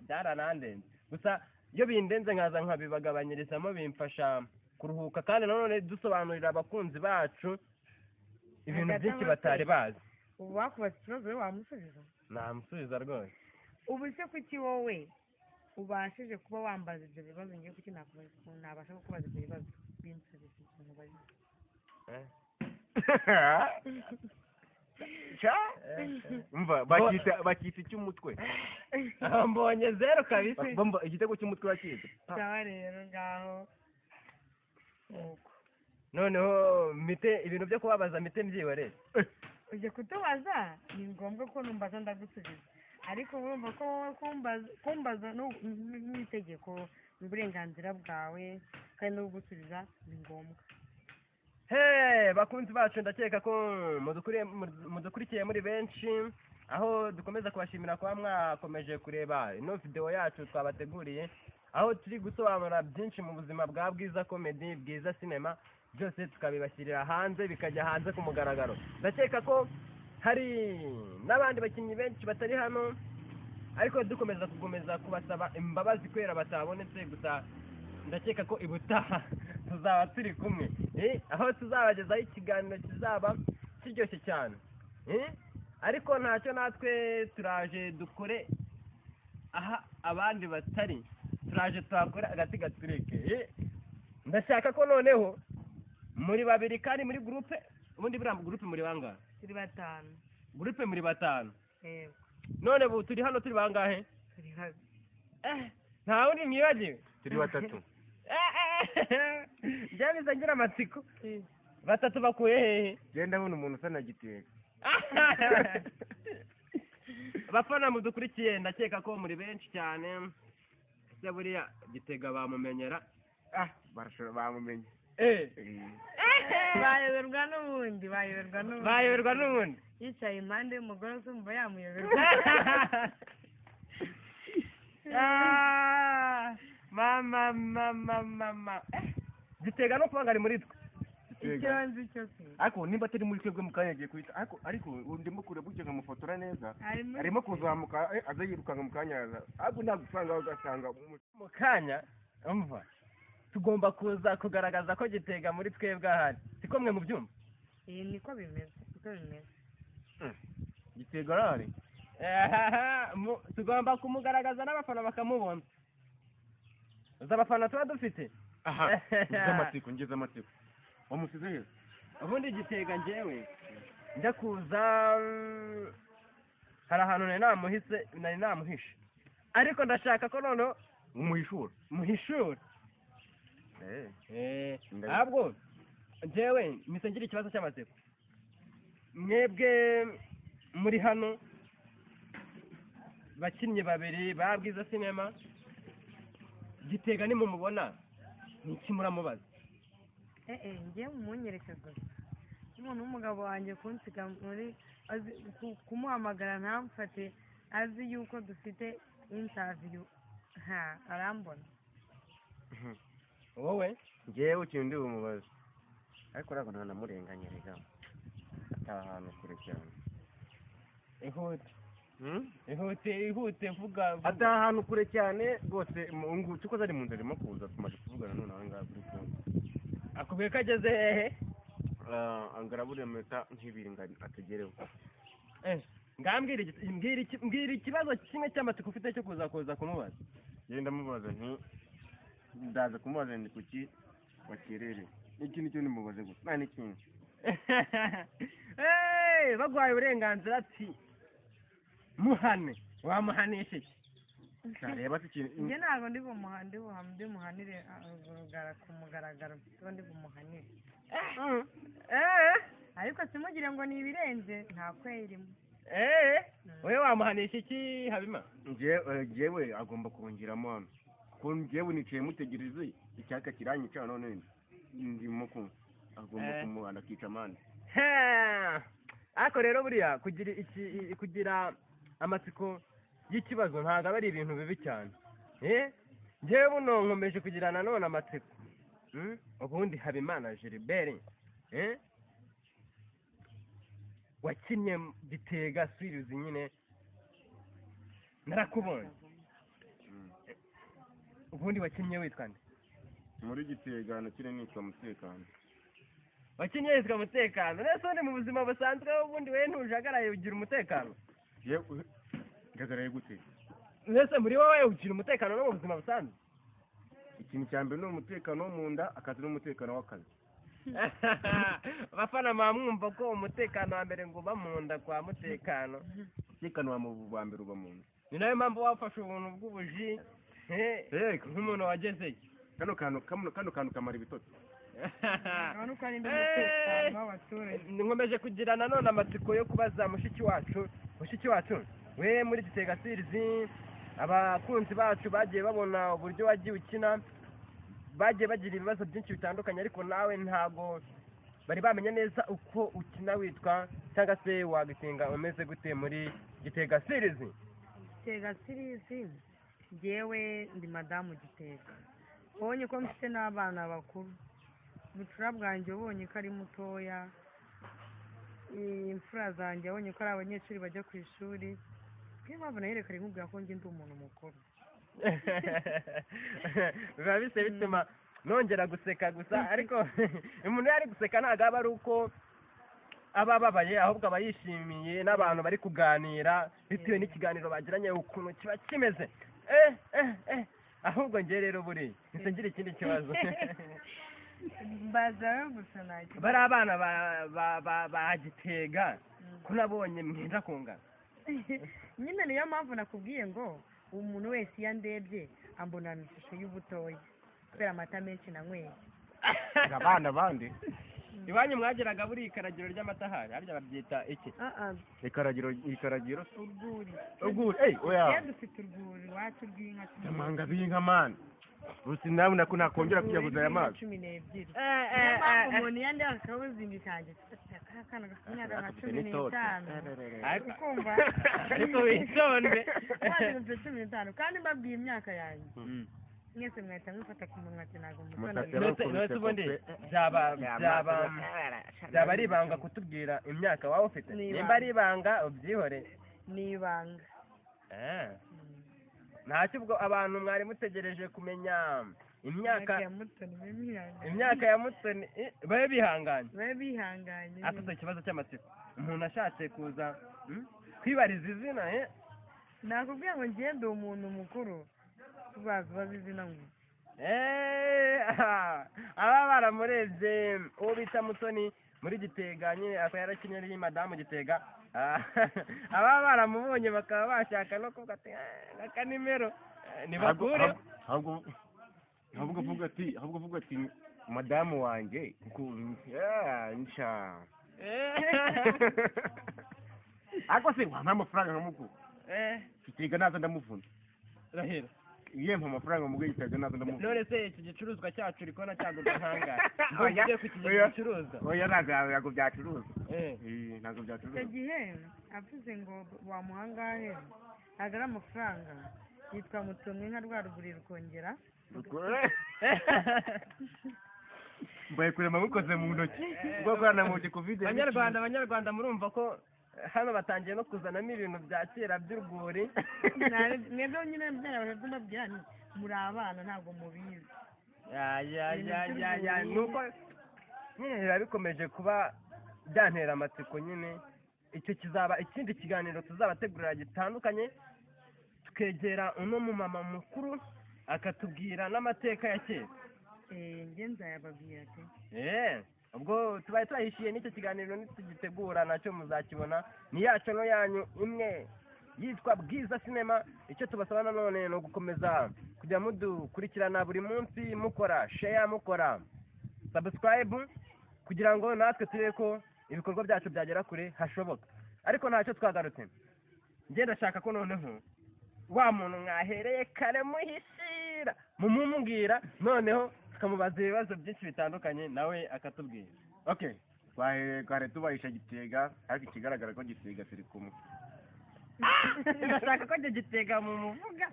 byaranandenze. Gusa iyo bindenze nkaza nkabibagabanyirizamo, bimfasha kuruhuka, kandi nanone dusobanurira abakunzi bacu ibintu Hagati byinshi aho batari bazi. Ubu wakubaza ikibazo, wowe wamusubiza? Namusubiza rwose. Ubu se kuki wowe ubashije kuba wambaza ibyo bibazo, ngiye kuki nabasha kukubaza ibyo bibazo? Binsubiza ikintu ubajije. Ca umva, bakita icy'umutwe. Aho mbonye zero kabisa. Bumva igitego cy'umutwe bakizi. Sawa rero, ngaho nuko. Noneho mite ibintu byo kubabaza mite mbyihorere. Ujya kutubaza, ni ngombwa ko numbaza ndagusubiza, ariko urumva ko wowe kumbaza n'itegeko, ni uburenganzira bwawe, kandi no kugusubiza ni ngombwa. Hey, bakunzi bacu, ndakeka ko mudukurikiye muri benshi, aho dukomeza kubashimira kuba mwakomeje kureba ino video yacu twabateguriye, aho turi gusobanura byinshi mu buzima bwa Bwiza Comedy, Bwiza Cinema, byose tukabibashyirira hanze, bikajya hanze ku mugaragaro. Ndakeka ko hari n'abandi bakinnyi benshi batari hano, ariko dukomeza gukomeza kubasaba imbabazi kubera batabonetse. Gusa ndakeka ko ibutaha tuzaba turi kumwe, aho tuzabagezaho ikiganiro kizaba kiryoshye cyane. Ariko ntacyo, natwe turaje dukore aha abandi batari, turaje tuhakore agati gaturike. Ndashaka ko noneho muri babiri kandi muri groupe. Ubundi buriya groupe muri bangahe? Turi batanu. Groupe muri batanu? Yego. None ubu turi hano turi bangahe? Turi babiri. Nta wundi mwibagiwe? Turi batatu. Njyewe biza ngira amatsiko, batatu bakuye hehe? Genda, ndabona umuntu usa na Gitega. Abafana mudukurikiye, ndakeka ko muri benshi cyane. Ese buriya Gitega bamumenyera? Ah, barashobora bamumenye. Bayoberwa n'ubundi, bayoberwa n'ubundi. Bayoberwa n'ubundi. Yicaye impande y'umugore, uzumva yamuyoberwa. Ah, mama mama mama. Gitega no kuba ari muri twe. Icyo nzi cyo se. Ariko nimba atari muri twebwe, mu kanya agiye kuhita, ariko ndimo kureba gutya nkamufotora neza. Ari muri Arimo kuzamuka, aza yirukanka mu kanya aza, ariko ntabwo usanga ugasanga Mu kanya, umva, tugomba kuza kugaragaza ko Gitega muri twebwe ahari, siko mwe mubyumva? Iyi niko bimeze, niko bimeze. Gitega arahari. Tugomba kumugaragaza n'abafana bakamubona. Uzi abafana tuba dufite? Aha, ngize amatsiko, ngize amatsiko, wamusize he? Ubundi Gitega, njyewe njya kuza, hari ahantu nari namuhise, nari namuhishe, ariko ndashaka ko noneho Umuhishura. Muhishura. Ahubwo njyewe mpise ngira ikibazo cy'amatsiko. Mwebwe muri hano bakinnyi babiri ba Bwiza Sinema, Gitega nimumubona ni iki muramubaza? Ngiye mumunyereke gusa. Umuntu w'umugabo wanjye kunsiga muri kumuhamagara ntamfate, azi yuko dufite interview, ha arambona. Wowe? Njyewe ikintu ndi bumubaze, ariko ntabwo ntanamurenganya rega, ataha ahantu kure cyane. Ihute, ihute, ihute, vuga, vuga. Ataha ahantu kure cyane rwose. Cyo ari mu nzira, arimo kuza, tumaze kuvugana none aha ngaha kuri phone. Akubwiye ko ageze hehe? Angarabura iminota nk'ibiri ngo atugereho. Ngambwira mbwira ikibazo kimwe cy'amatsiko ufite cyo kuza kumubaza. Ngenda ndamubaza nti, ndaza kumubaza nti kuki wakererewe? Iki nicyo nimubaze gusa, nta n'ikindi. Hey, baguhaye uburenganzira ati muhane, wamuhanisha iki? Ntareba se ikintu. Njye ntabwo ndi bumuhanire ku mugaragaro, mfite ndi bumuhanire. Ariko simugire ngo ni ibirenze, nta kweyirimo. Wowe wamuhanisha iki, Habima? Njyewe agomba kongeramo hano, kuko njyewe nicaye mutegereze, icyaka kiranyica, none ndimo kunywa, agomba kumuhana akica amande. He. Ariko rero buriya kugira iki, kugira amatsiko y'ikibazo ntabwo aba ari ibintu bibi cyane. Njyewe buno nkomeje kugira nanone amatsiko. Ubundi Habimana Gilbert, wakinnye Gitega series nyine, narakubonye. Ubundi wakinnye witwa nde? Muri Gitega nakiri nitwa Mutekano. Wakinnye witwa Mutekano. Nese ubundi mu buzima busanzwe, ubundi we ntujagaraye, ugira umutekano? Yewe, njagaraye gute? Mbese muri wowe ugira umutekano no mu buzima busanzwe? Ikintu cya mbere ni umutekano wo mu nda, akazi n'umutekano w'akazi. Abafana mwumva ko umutekano wa mbere ngo uba mu nda kwa Mutekano. Umutekano wa mu wa mbere uba mu nda. Ni nayo mpamvu wafashe ubuntu bw'ubuji, Yego. nk'umuntu wagezeyo. Kano kantu kamara ibitotsi. Urabona uko arinda umutekano w'abaturage. Nkomeje kugira nanone amatsiko yo kubaza mushiki wacu. Mushiki wacu, we muri Gitega series, abakunzi bacu bagiye babona uburyo wagiye ukina, bagiye bagira ibibazo byinshi bitandukanye, ariko nawe ntago bari bamenya neza uko ukina witwa, cyangwa se wagitinga umeze gute muri Gitega series. Gitega series, njyewe ndi madamu Gitega. Ubonye ko mfite n'abana bakuru, bucura bwanjye ubonye ko ari mutoya, imfura zanjye abonye ko ari abanyeshuri bajya ku ishuri. Niyo mpamvu nayerekanye nkubwira ko njye ndi umuntu mukuru. Biba bise bituma nongera guseka gusa, ariko umuntu iyo ari guseka ntabwo aba ari uko aba ababaye, ahubwo aba yishimiye n'abantu bari kuganira, bitewe n'ikiganiro bagiranye ukuntu kiba kimeze. Ahubwo njye rero buriya mpise ngira ikindi kibazo. Mbazayo gusa, nta Bari abana ba Gitega ko nabonye mwenda kungana. Nyine niyo mpamvu nakubwiye ngo umuntu wese iyo andebye ambonana ishusho y'ubutoya kubera amata menshi nanyweye. Abana bandi. Iwanyu mwageraga buri ikaragiro ry'amata, hari harya babyita iki? Ah, ah. Ikaragiro, ikaragiro. Urwuri. Urwuri, eh, oya. Iyo dufite urwuri iwacu rw'inka 10. Amanga b'inka man, gusa nawe nako nakongera Urwuri kuyaguza aya rw'inka mazi. 12. Eh, Niyo eh, mpamvu eh, umuntu iyo andeba akabuzinga kanjye akana gafite imyaka nka 15. Ariko Ukumva? Ariko witonde. Mwana mfite 15 kandi mbabwiye imyaka yanjye, mwese mwahita mufata ku munwa ati ntabwo Umusatsi mutoni. None se ubundi byaba ari ibanga kutubwira imyaka waba ufite? Ni ibanga. Nimba ari ibanga ubyihore. Ni ibanga. Ntacyo, ubwo abantu mwari mutegereje kumenya imyaka ya Mutoni, babe bihanganye. Imyaka ya Mutoni, babe bihanganye. Babe bihanganye. Afite ikibazo cy'amatsiko, umuntu ashatse kuza kwibariza izina, eh? Nakubwiye ngo ngiye ndi umuntu mukuru, bazi bazi izina ngo Aba baramurebye uwo bita Mutoni muri Gitega nyine, akaba yarakinnye ari madamu Gitega. Aba baramubonye bakaba bashaka no kuvuga ati "Akanimero." Nibakure. Ahubwo vuga ati madamu wanjye kuko nsha. Ariko se wampa amafaranga nkamugura? Gitega naza ndamuvuna. Rahera. Iyo mpa amafaranga muguhe, Gitega naza ndamuvuna. None se iki gicuruzwa cyacu uri kubona cyagurwa nkangahe? Ngo Oya, ugiye kukigira oya. igicuruzwa. Oya, ntabwo byacuruza. Ntabwo Icyo byacuruza. gihe avuze ngo wamuha angahe, ntabwo ari amafaranga, yitwa Mutoni nka rwa ruguri rukongera. Mbaye kurema mukoze mu ntoki ubwo bwana mu covid. Banyarwanda, banyarwanda, murumva ko hano batangiye no kuzanamo ibintu bya kera by'urwuri. Mwebwe nyine byarabaje, mbabwira nti muri abana ntabwo mubizi. Ya ya ya ya ya. Ibintu. Nuko nyine biba bikomeje kuba byantera amatsiko nyine. Icyo kizaba ikindi kiganiro tuzabategurira gitandukanye, tukegera uno mumama mukuru akatubwira n'amateka ya kera. Njye nzayababwira pe. Ubwo tubaye turahishiye n'icyo kiganiro, nitugitegura nacyo muzakibona. Ni yacu no yanyu imwe yitwa Bwiza Sinema. Icyo tubasaba nanone ni ugukomeza kujya mudukurikirana buri munsi, mukora share, mukora subscribe, kugira ngo natwe turebe ko ibikorwa byacu byagera kure hashoboka. Ariko ntacyo, twagarutse. Njye ndashaka ko noneho wa muntu mwahereye kare muhishira mumumubwira, noneho tukamubaza ibibazo byinshi bitandukanye nawe akatubwira. Okay, twahereye kare tubahisha Gitega, ariko ikigaragara ko Gitega turi kumwe. Ndashaka ko njye Gitega mumuvuga.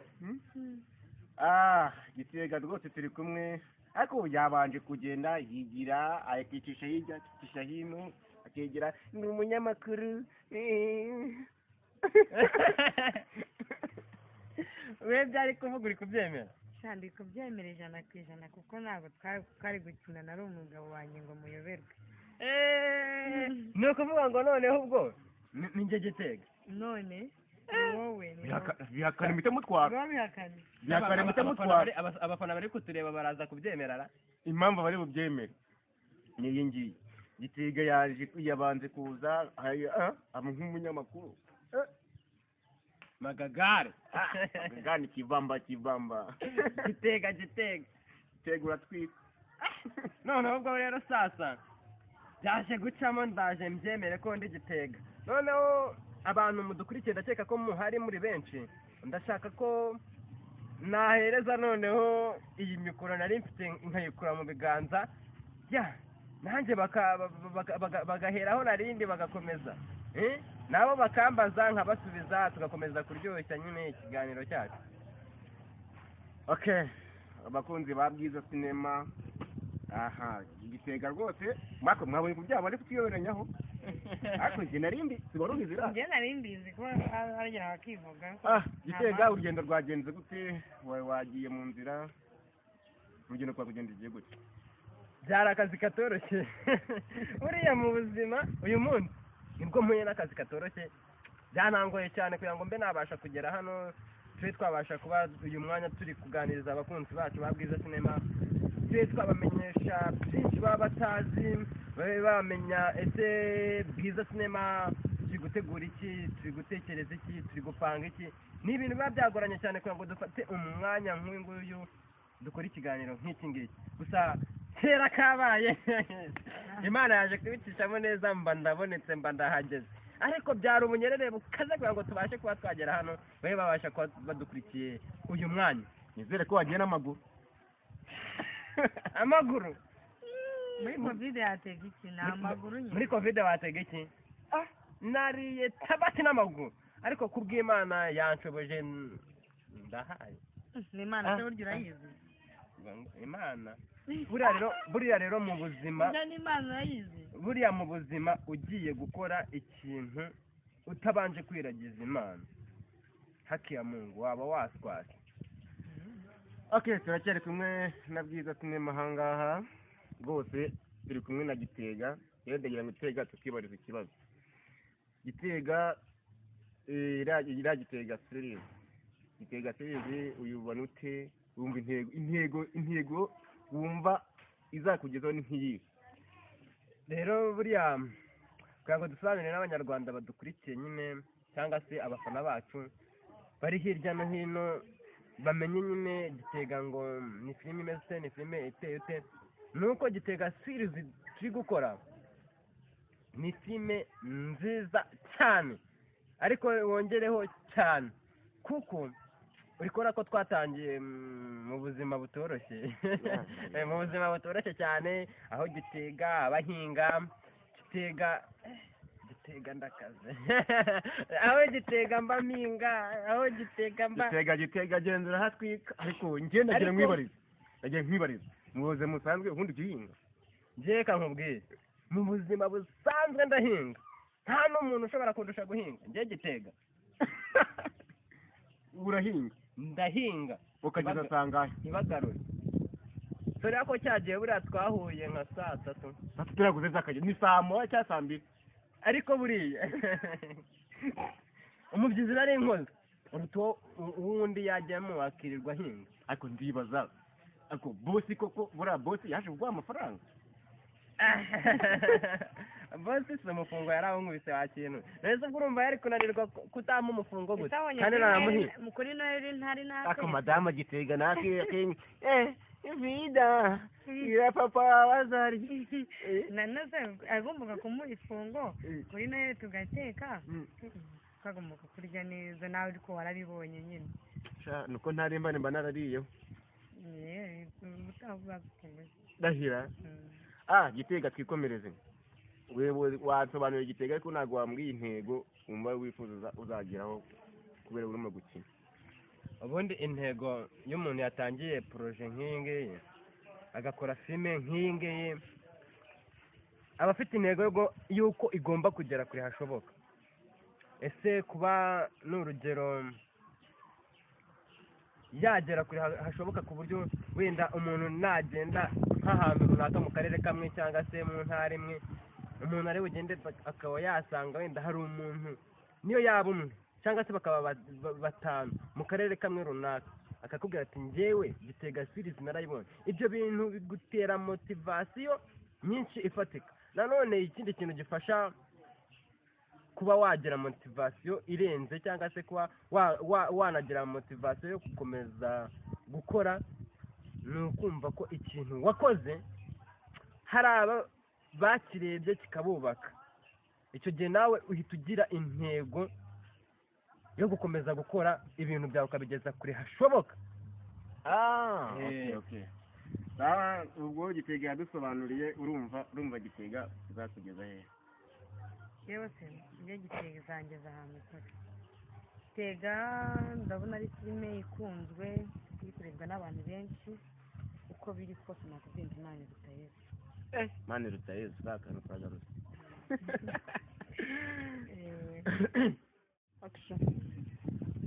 Ah, Gitega rwose turi kumwe, ariko yabanje kugenda yigira, akicisha hirya, akicisha hino, akegera ni umunyamakuru. We byari kuvuga uri kubyemera? Sha, ndi kubyemera 100% kuko ntabwo twari gukina, nari umugabo wanjye ngo muyoberwe. Ni ukuvuga ngo noneho ubwo ni njye Gitega? None ni wowe, ni wowe. Bihakana imite mutwara. Biba bihakana. Bihakana imite Abafana mutwara. Abafana bari kutureba baraza kubyemera ra? Impamvu bari bubyemere ni iyi ngiyi: Gitega yaje, yabanje kuza aba nk'umunyamakuru. Magagare. Gani kibamba kibamba. Gitega, Gitega. Gitega uratwika. Noneho ubwo rero sasa byaje gucamo, ndaje mbyemere ko ndi Gitega. Noneho abantu mudukurikiye, ndakeka ko muhari muri benshi, ndashaka ko nahereza noneho iyi mikoro nari mfite nkayikura mu biganza ya nanjye bagaheraho narindi bagakomeza. Nabo bakambaza nkabasubiza, tugakomeza kuryoshya nyine ikiganiro cyacu. Okay, abakunzi ba Bwiza Sinema, aha Gitega rwose mwako mwabonye ku byabo ari kutwiyoberanyaho, ariko njye narindi siwari ubizi ra? Njye nari mbizi ko aragera bakivuga. Ah, Gitega, urugendo rwagenze gute? Wagiye mu nzira, urugendo rwakugendekeye gute? Byari akazi katoroshye buriya mu buzima. Uyu munsi nibwo mpuye n'akazi katoroshye, byanangoye cyane kugira ngo mbe nabasha kugera hano, tube twabasha kuba uyu mwanya turi kuganiriza abakunzi bacu ba Bwiza Sinema, tube tube twabamenyesha byinshi baba batazi, babe bamenya ese Bwiza Sinema turi gutegura iki, turi gutekereza iki, turi gupanga iki. Ni ibintu biba byagoranye cyane kugira ngo dufate umwanya nk'uyu nguyu dukore ikiganiro nk'iki ngiki. Gusa kera kabaye, Imana yaje kubicishamo neza, mba ndabonetse, mba ndahageze. Ariko byari ubunyerere bukaze kugira ngo tubashe kuba twagera hano, babe babasha kuba badukurikiye uyu mwanya. Nizere ko wagiye n'amaguru. Amaguru? Muri COVID yatega iki? Ni amaguru nyine. Muri COVID watega iki? Ah, nariye tabati n'amaguru, ariko kubw'Imana yanshoboje, ndahaye. Ni Imana se burya urayizi? Imana buriya rero mu buzima Burya ni Imana urayizi? Buriya mu buzima ugiye gukora ikintu utabanje kwiragiza Imana, haki ya Mungu waba waswase. Okay, turacyari kumwe na Bwiza Sinema ahangaha rwose, turi kumwe na Gitega. Rero ndagira ngo Gitega tukibariza ikibazo. Gitega, iriya Gitega series, Gitega series uyibona ute? Wumva intego wumva izakugezaho ni nk'iyihe? Rero buriya kugira ngo dusobanurire n'Abanyarwanda badukurikiye nyine, cyangwa se abafana bacu bari hirya no hino, bamenye nyine Gitega ngo ni filime imeze ute, ni filime iteye ute, ni uko Gitega series turi gukora ni filime nziza cyane, ariko wongereho cyane, kuko uri kubona ko twatangiye mu buzima butoroshye, mu buzima butoroshye cyane, aho Gitega abahinga, Gitega, Gitega ndakaze, aho Gitega mba mpinga, aho Gitega mba Gitega, Gitega, genzura hatwika. Ariko njye ndagira nkwibarize, ndagira nkwibarize, mu buzima busanzwe ubundi ujya uhinga? Njye reka nkubwire, mu buzima busanzwe ndahinga, nta n'umuntu ushobora kundusha guhinga, njye Gitega. Urahinga? Ndahinga. Ukageza sangahe? Ntibagarure dore ko cyagiye buriya twahuye nka saa 3. Saa 3 turaguze zakajya ni saa 1 cyangwa saa 2? Ariko buriya umubyizi nari nkoze uruta uwundi yajyamo akirirwa ahinga. Ariko ndibaza, ariko boss koko, buriya boss yaje kuguha amafaranga? Boss si umufungo yarawunkubise wa kintu neza. Ubwo urumva yari kunanirwa kutampa umufungo gute Ese kandi naramuhiye? Kuri Noheli ntari Ariko nateka. Madamu Gitega natwe vida ira papa bazari. Nanone agombaga kumuha ifungo kuri Noheli tugateka, twagombaga kurya neza nawe, ariko warabibonye nyine. Sha, nuko ntari mba narariyeho. Yeee, utavuga gukomeza. Ndahira. Ah, Gitega, twikomereze. Wewe wasobanuriye Gitega, ariko ntabwo wambwiye intego wumva wifuza uzageraho kubera urimo gukina. Ubundi intego iyo umuntu yatangiye projet nk'iyi ngiyi, agakora filime nk'iyi ngiyi, aba afite intego y'uko igomba kugera kure hashoboka. Ese kuba ni urugero yagera kure hashoboka, ku buryo wenda umuntu nagenda nk'ahantu runaka mu karere kamwe cyangwa se mu ntara imwe, umuntu ari bugende akaba yasanga wenda hari umuntu, niyo yaba umwe cyangwa se bakaba batanu mu karere kamwe runaka, akakubwira ati: "Njyewe Gitega series narayibonye." Ibyo bintu bigutera motivation nyinshi ifatika. Nanone ikindi kintu gifasha kuba wagira motivation irenze, cyangwa se kuba wanagira motivation yo gukomeza gukora, ni ukumva ko ikintu wakoze hari aba bakirebye kikabubaka. Icyo gihe nawe uhita ugira intego yo gukomeza gukora ibintu byawe ukabigeza kure hashoboka. Ah, okay. Sawa, ubwo Gitega yadusobanuriye. Urumva Gitega uzakugeza hehe? Yewe se, njye Gitega izangeza ahantu kure. Gitega ndabona ari filime ikunzwe, iri kurebwa n'abantu benshi. Uko biri kose nakubwiye ngo Imana iruta Yesu. Imana iruta Yesu, ka kantu kagarutse.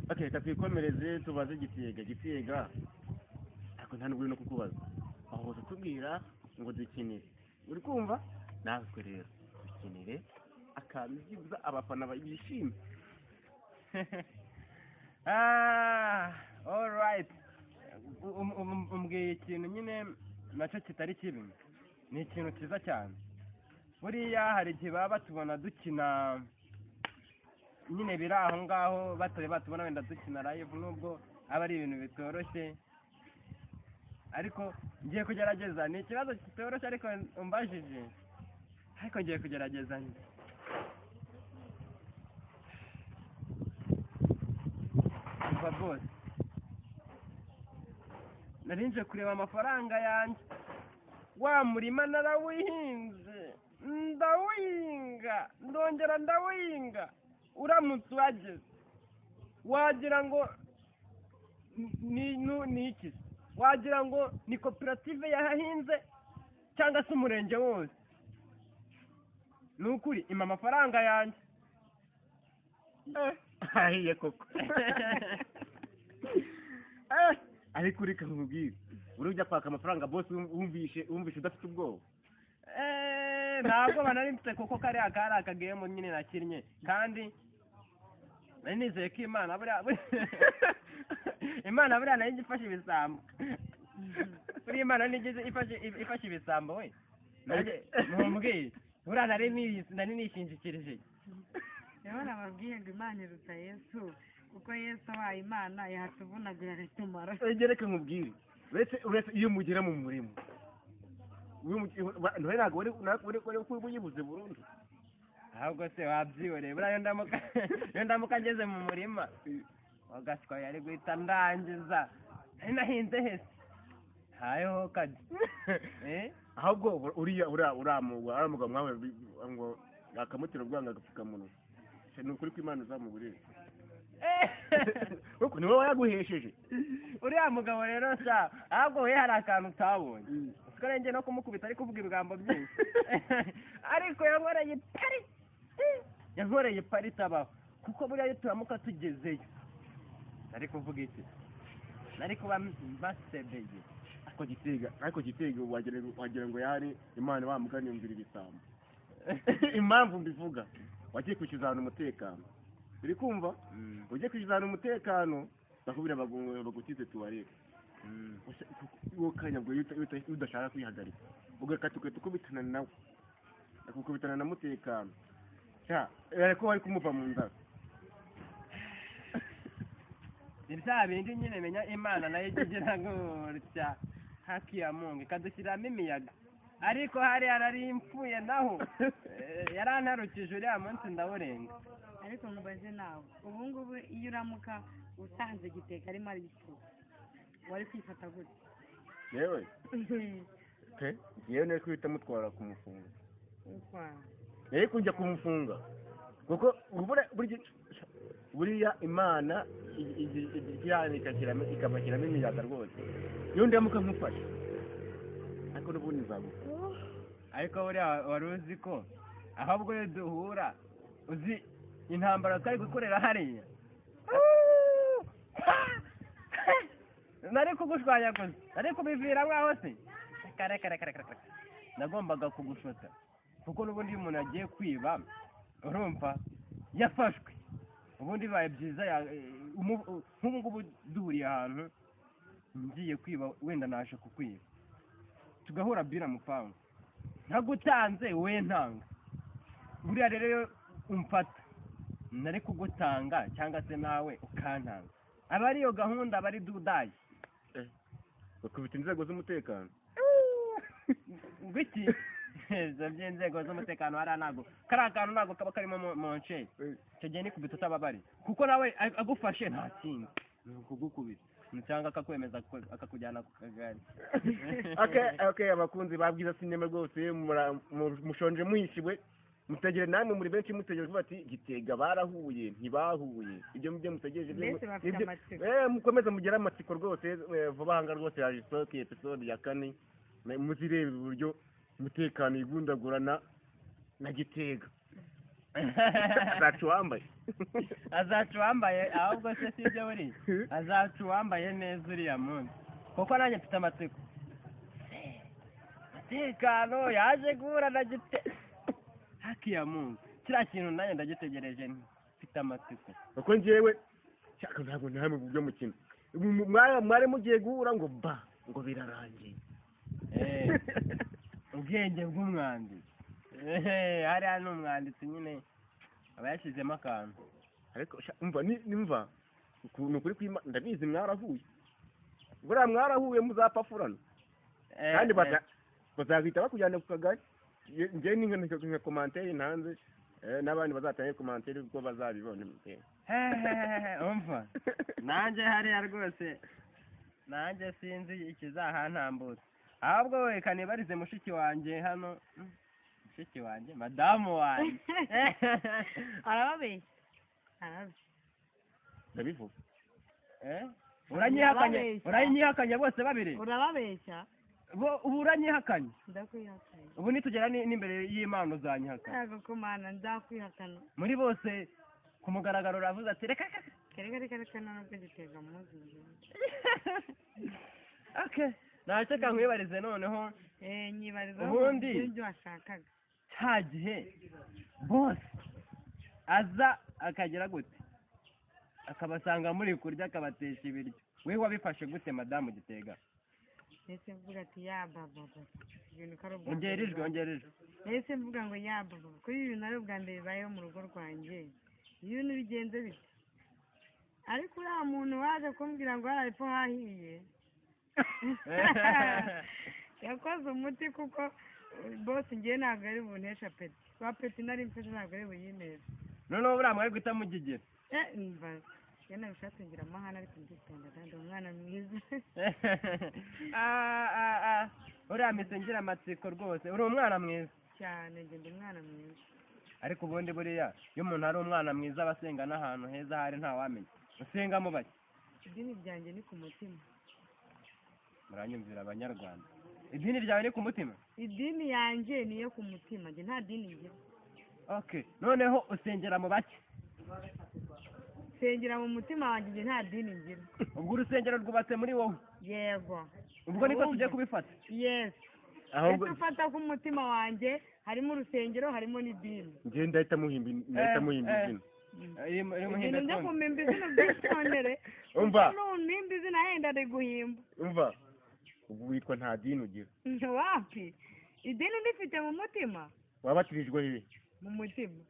Okay, reka twikomereze tubaze Gitega. Gitega, ariko nta nubwo uri no kukubaza, aho tubwira ngo dukinire, uri kumva? Natwe rero dukinire akantu byibuze abafana bishime. Ah, alright. Umbwiye ikintu nyine nacyo kitari kibi, ni ikintu cyiza cyane. Buriya hari igihe baba batubona dukina nyine biri aho ngaho, batari batubona wenda dukina live, nubwo aba ari ibintu bitoroshye, ariko ngiye kugerageza. Ni ikibazo kitoroshye ariko umbajije, ariko ngiye kugerageza. Umva rwose, narinje kureba amafaranga yanjye. Wa murima narawihinze, ndawinga, ndongera ndawinga. Uramutse uhageze wagira ngo ni iki? Wagira ngo ni koperative yahahinze cyangwa se umurenge wose. Ni ukuri, impa amafaranga yanjye. Ahiye koko. Ariko reka nkubwire, uri ujya kwaka amafaranga boss wumvishe udafite ubwoba? Ntabwo nari mfite, kuko kariya kari akagemu nyine nakinnye, kandi nari nizeye ko Imana buriya Imana buriya nayo ijya ifasha ibisambo. Buriya Imana ntigeze ifasha ibisambo we. Mumbwire, buriya nari nishingikirije. Rero nababwiye ngo Imana iruta Yesu, kuko Yesu abaye Imana yatuvunagura agatumara. Reka nkubwire, uretse iyo mugera mu murima ntabwo wari uyibuze burundu. Ahubwo se wabyihoreye, buriya iyo ndamuka ngeze mu murima wagaswa yari guhita ndangiza. Nari nahinze hese hayeho kajya. Ahubwo uriya uriya mugabo mwawe ngo akamutera ubwanga agapfukamunwa, ni ukuri ko Imana izamugurira, kuko niwe wayaguhesheje. Uriya mugabo rero sha, ahubwo we hari akantu utabonye, siko ngiye no kumukubita ari kuvuga ibigambo byinshi, ariko yankoreye pari, yankoreye pari itabaho. Kuko buriya iyo turamuka tugezeyo nari kuvuga iki? Nari kuba mbasebeye. Ariko Gitega wagira ngo yari Imana wamugani yumvira ibisambo. Impamvu mbivuga, wagiye kwishyuza ahantu umutekano, uri kumva? Ugiye kwishyuza ahantu umutekano, bakubwira bagutize tuwarete. Uwo kanya bwo udashaka kwihagarika, ugakata ugahita ukubitana nawe, akukubitana na mutekano, ariko wari kumuva mu nzara. Ni bya bindi nyine, menya Imana nayo ijya igira gutya haki ya Mungu ikadushyiramo imiyaga. Ariko hariya nari mpfuye naho yarantarukije uriya munsi ndawurenga. Ariko mubaze nawe, ubu ngubu iyo uramuka usanze Gitega arimo aripfu, wari kwifata gute? Yewe pe, yewe nari kwita mutwara kumufunga, nari kujya kumufunga, kuko buriya Imana ikabashyiramo imiyaga rwose. Iyo ndamuka nkufashe, ariko n'ubundi nzagufa. Ariko buriya wari uzi ko ahubwo iyo duhura, uzi intambara twari gukorera hariya, nari kugushwanya gusa, nari kubivira mwaho se. Kare kare kare kare, nagombaga kugushota, kuko n'ubundi iyo umuntu agiye kwiba urumva yafashwe, ubundi bibaye byiza. Nk'ubu ngubu duhuriye ahantu ngiye kwiba, wenda naje kukwiba, tugahura bira mupangu, ntagutanze we ntanga. Buriya rero iyo umfata nari kugutanga cyangwa se nawe ukantanga, aba ariyo gahunda, aba ari dudayi. Bakubita inzego z'umutekano. Ngwiki ibyo by'inzego z'umutekano hariya ntabwo kariya kantu ntabwo kaba karimo mu nce. Icyo gihe nikubita utababari, kuko nawe agufashe nta kindi, ni ukugukubita cyangwa akakwemeza akakujyana ku kagari. Okay, abakunzi ba Bwiza Sinema rwose mushonje muhishiwe, mutegere namwe muri benshi mutegereje kuvuga ati Gitega barahuye ntibahuye, ibyo mubyo mutegereje. Mbese bafite amatsiko. Mukomeze mugere amatsiko rwose. Vuba aha ngaha rwose yaje isohoke episode ya 4, muzirebe uburyo umutekano igundagurana na Gitega. Azaca uwambaye. Azaca uwambaye, ahubwo se si ibyo buriya, azaca uwambaye neza uriya munsi, kuko nanjye mfite amatsiko. Umutekano yaje guhura na Gitega haki ya Mungu, kiriya kintu nanjye ndagitegereje, mfite amatsiko. Kuko njyewe shaka ntabwo namwe mu byo mukina mwari mugiye guhura ngo ba ngo birarangiye. Ubwenge bw'umwanditsi. Hariya ni umwanditsi nyine aba yashyizemo akantu. Ariko umva nimva ni ukuri kwima, ndabizi mwarahuye, buriya mwarahuye muzapfapfurana kandi bazahita bakujyana ku kagari. Njye ni nka commentaire ntanze, n'abandi bazatange commentaire ubwo bazabibona. Umva, nanjye hariya rwose nanjye sinzi ikizahantambutsa, ahubwo reka nibarize mushiki wanjye hano, mushiki wanjye, madamu wanjye. Arababeshya, arababeshya. Ndabivuga. Uranyihakanye? Urababeshya. Uranyihakanye bose babiri? Urababeshya. Bo ubu uranyihakanye? Ndakwihakanye. Ubu nitugera n'imbere y'Imana uzanyihakana? Ntabwo kumana nzakwihakana. Muri bose ku mugaragaro uravuze ati reka reka. Reka reka reka, nubwo gitega muzi. Okay, ntacyo, kankwibarize noneho. Nyibariza. Ubundi- Ibyo washakaga. Cya gihe bose aza akagera gute, akabasanga muri kurya, akabatesha ibiryo, we wabifashe gute, madamu Gitega? Nahise mvuga ati ya baba, ibintu ko ari ubwa Ongera mbere ijwi. bibaye. Ongera ijwi. Nahise mvuga ngo ya baba, ko ibi bintu ari ubwa mbere bibayeho mu rugo rwanjye, ibintu bigenze bite? Ariko uriya muntu waje kumbwira ngo hariya hepfo hahiye, yakoze umuti, kuko bose ngewe ntabwo ari bunteshe appétit, wa appétit nari mfite ntabwo ari buyimeze. Noneho buriya mwari guhita mugigira. Mva iyo nabishatse ngira amahane, ariko nditonda kandi umwana mwiza. Ah, ah, ah. Uriya mise ngira amatsiko rwose, uri umwana mwiza. Cyane, njye ndi umwana mwiza. Ariko ubundi buriya iyo umuntu ari umwana mwiza aba asenga n'ahantu heza hari ntawamenya usenga mu bake. Idini ryanjye ni ku mutima. Muranyumvira Abanyarwanda, idini ryawe ni ku mutima? Idini yanjye ni iyo ku mutima, njye nta dini ngira. Okay, noneho usengera mu bake? Nsengera mu mutima wanjye, njye nta dini ngira. Ubwo urusengero rwubatse muri wowe? Yego. Ubwo niko tugiye kubifata? Yes. Ahubwo Ese ufata ko umutima wanjye harimo urusengero, harimo n'idini. Njye ndahita muhimba izina. Iri muhimba Ibintu byo twumve. Kumimba izina byitondere. Umva. Nunimba izina yenda riguhimba. Umva, ubu witwa nta dini ugira. Wapi, idini ndifite mu mutima. Wabatirijwe hehe? Mu mutima.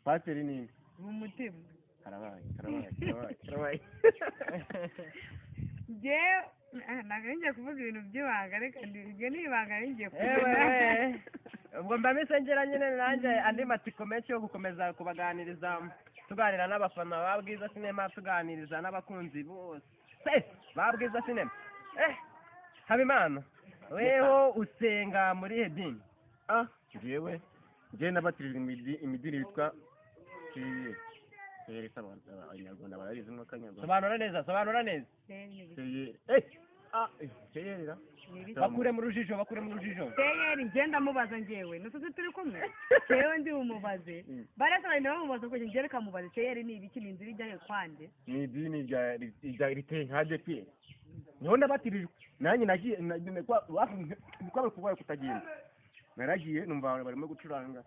Pasiteri ninde? Mu mutima. Karabaye, karabaye, karabaye, karabaye. Njyewe ntabwo ngiye kuvuga ibintu by'ibanga, reka iryo ni ibanga ngiye Ewe kuvuga. We, ubwo mba mise ngira nyine nanjye andi matsiko menshi yo gukomeza kubaganiriza, tuganira n'abafana ba Bwiza Sinema, tuganiriza n'abakunzi bose ba Bwiza Sinema. Habimana, weho usenga muri ihe dini? Ah, njyewe nabatirijwe imidini yitwa seyeri. Seyeri se Abanyarwanda barabizi nk'akanyarwanda? Sobanura neza, sobanura neza. Seyeri, ah, seyeri ra. Bakure mu rujijo, bakure mu rujijo. Seyeri, ngenda mubaza njyewe nutuzi turi kumwe, njyewe ndi bumubaze. Barasa bagenda bamubaza ko njyewe reka mubaze, seyeri ni ibiki? Ni inzira ijyayo kwande? Ni idini rya riteye nka ADEPR, niho nabatirijwe nanjye. Nagiye kwaba kurwaye kutagenda, naragiye numva abantu barimo gucuranga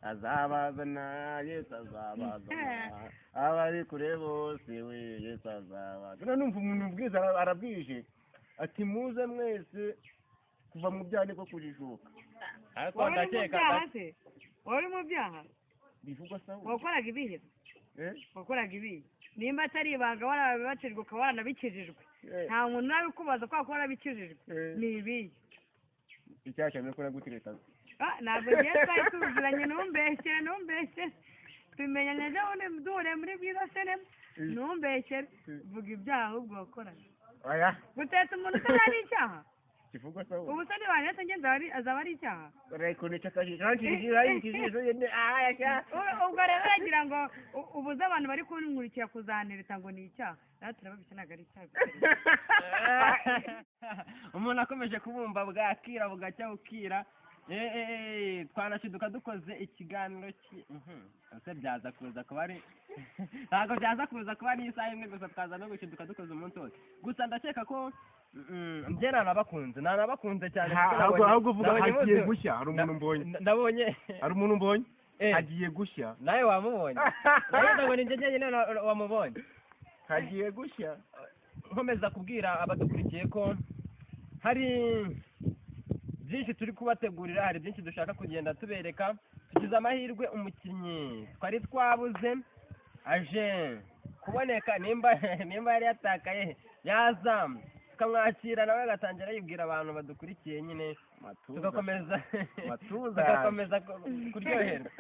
azabazana Yesu, azabazana abari kure bose, we Yesu azabazana. Numva umuntu ubwiza arabwije ati muze mwese kuva mu byaha niko kujijuka. Ariko Wari uri mu ndakeka byaha se? Wari uri mu byaha? Bivugwa sawa. Wakoraga ibihe? Eh. Wakoraga ibihe nimba atari ibanga? Warabibatijwe ukaba waranabikijijwe? Eh. Nta muntu urabikubaza kubera ko warabikijijwe. Eh. Ni ibihe? Icyaha cyane ko nagutereta. Ah, ntabwo ngiye, twari tuziranye, ntumbeshyere, ntumbeshyere, tumenyanye ejo bundi duhuriye muri Bwiza Sinema, ntumbeshyere, vuga ibyaha ahubwo wakoraga. Oya. Guteta umuntu se ari icyaha? Kivugwa sawa. Ubu se niba ngenzi azaba ari icyaha? Urayikunica akajisho akajisho aya. Ubwo rero uragira ngo ubuze abantu bari kunkurikira kuzantereta ngo ni icyaha? Rero turababeshya, ntabwo ari icyaha. Umuntu akomeje kubumva bwakira bugacya bukira. Twanashiduka dukoze ikiganiro ki ese byaza kuza kuba ari, ntabwo byaza kuza kuba ari isaha imwe gusa, twaza no gushiduka dukoze umunsi wose. Gusa ndakeka ko njye nanabakunze cyane kuko Ahubwo ahubwo uvuga nabonye hagiye bose- gushya, hari umuntu mbonye. Ndabonye. Hari umuntu mbonye, hagiye gushya. Nawe wamubonye? Nawe ngo ni njye njyenyine wamubonye? Hagiye gushya. Nkomeza kubwira abadukurikiye ko hari byinshi turi kubategurira, hari byinshi dushaka kugenda tubereka. Tugize amahirwe umukinnyi twari twabuze aje kuboneka, nimba yari yatakaye yaza tukamwakira, nawe agatangira yibwira abantu badukurikiye nyine, tugakomeza Matuza. tugakomeza kuryoherwa.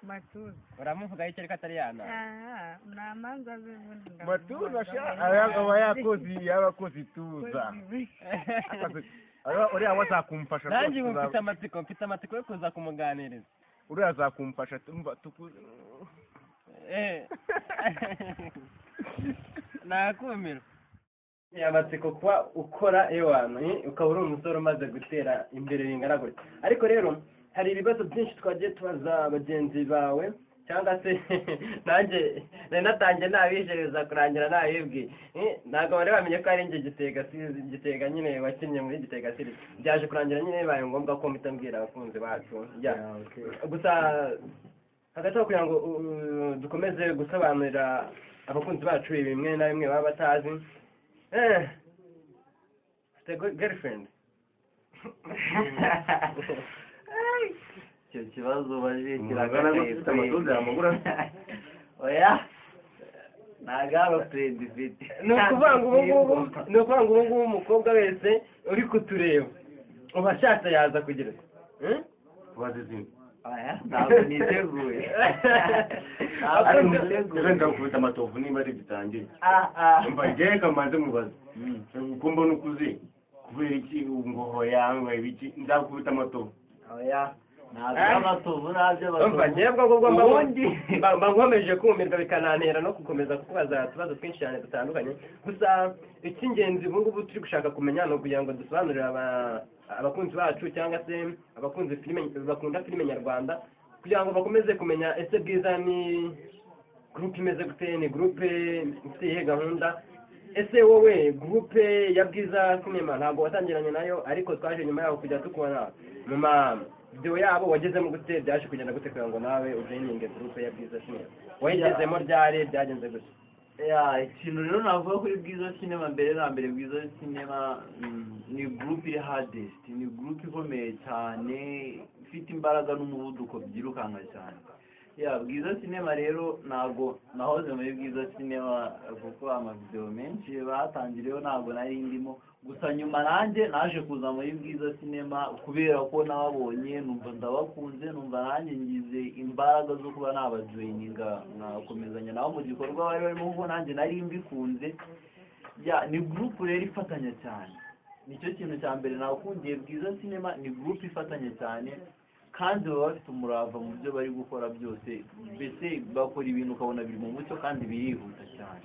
Matuza. Uramuvuga iki ariko atari yana? Aha, nta manza ze ubundi. Matuza sha, aba yakoze, yabakoze ituza. Uriya we azakumfasha. Nanjye ubu mfite amatsiko yo kuza kumuganiriza. Uriya azakumfasha, tumva tuku. Nakumira amatsiko kuba ukora ewana, ukaba uri umusore umaze gutera imbere bingana gutya. Ariko rero hari ibibazo byinshi twagiye tubaza bagenzi bawe, cyangwa se nanjye nari natangiye nabijereza kurangira nabibwiye. Ntabwo bari bamenye ko ari njye Gitega Gitega nyine wakinnye muri Gitega Series. Byaje kurangira nyine bibaye ngombwa ko mpita mbwira abakunzi bacu. Ya. Gusa hagati aho, kugira ngo dukomeze gusobanurira abakunzi bacu bimwe na bimwe baba batazi, ufite girlfriend? Icyo kibazo ubajije Umugana kirakakaye. ufite amatuza yamugura. Oya, nta girlfriend mfite. Ni ukuvuga ngo ubu ngubu umukobwa wese uri kutureba uba ashatse yaza kugira ati, Kubaza izina. Oya, ntabwo niteguye, ntabwo Ariko niteguye. rero ndakubita amatovu niba ari bitangiye. Ah ah. Umva, njyewe kamanze mubaze. Uko mbona ukuze, kubera iki ngo hoya, ngo ibiki? Nzakubita amatovu. Oya, ntabwo amatovu, ntabyo. Umva, Amatovu. njyewe ubwo ngubwo mba Ubundi mba nkomeje kumirwa, bikanantera no gukomeza kukubaza utubazo twinshi cyane dutandukanye. Gusa icy'ingenzi ubu ngubu turi gushaka kumenya ni ukugira ngo dusobanurire abakunzi bacu, cyangwa se abakunzi filime, bakunda filime nyarwanda, kugira ngo bakomeze kumenya ese Bwiza ni groupe imeze gute, ni groupe ifite iyihe gahunda? Ese wowe groupe ya Bwiza Cinema ntabwo watangiranye nayo, ariko twaje nyuma yaho kujya tukubona mu ma video yabo, wagezemo gute? Byaje kugenda gute kugira ngo nawe ujoininge groupe ya Bwiza Cinema? Wayigezemo ryari? Byagenze gute? Ya, ikintu rero navuga kuri Bwiza Cinema, mbere na mbere Bwiza Cinema ni group iri hardest, ni group ikomeye cyane, ifite imbaraga n'umuvuduko byirukanka cyane. Ya, Bwiza Cinema rero, ntabwo nahoze muri Bwiza Cinema, kuko amavideo menshi batangiriyeho ntabwo nari ndimo. Gusa nyuma nanjye naje kuza muri Bwiza Cinema kubera ko nababonye numva ndabakunze, numva nanjye ngize imbaraga zo kuba nabajoininga, nkakomezanya nabo mu gikorwa bari barimo, kuko nanjye nari mbikunze. Ya, ni group rero ifatanya cyane, nicyo kintu cya mbere nakundiye Bwiza Cinema. Ni group ifatanya cyane kandi baba bafite umurava mu byo bari gukora byose. Mbese bakora ibintu ukabona biri mu mucyo kandi birihuta cyane.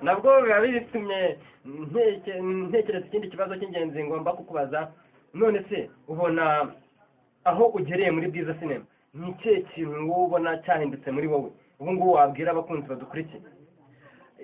Nabwo biba bitumye ntekereza ikindi kibazo cy'ingenzi ngomba kukubaza. None se ubona aho ugereye muri Bwiza Cinema, ni ikihe kintu wowe ubona cyahindutse muri wowe ubu ngubu wabwira abakunzi badukurikiye?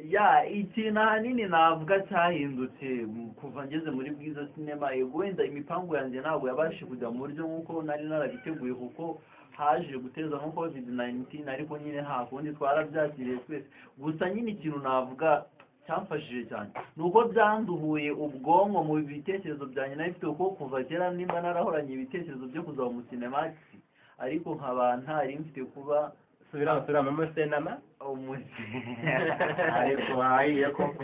Ya, ikintu ahanini navuga cyahindutse kuva ngeze muri Bwiza Cinema, yego wenda imipangu yanjye ntabwo yabashije kujya mu buryo nk'uko nari narabiteguye, kuko haje guteza nko COVID-19, ariko nyine nta kundi, twarabyakiriye twese. Gusa nyine ikintu navuga cyamfashije cyane ni uko byanduhuye ubwonko mu bitekerezo byanjye nari mfite, kuko kuva kera nimba narahoranye ibitekerezo byo kuzaba umusinemagisi, ariko nkaba ntari mfite kuba Subiramo, subiramo, umusenama. Umusi Ariko hahiye koko.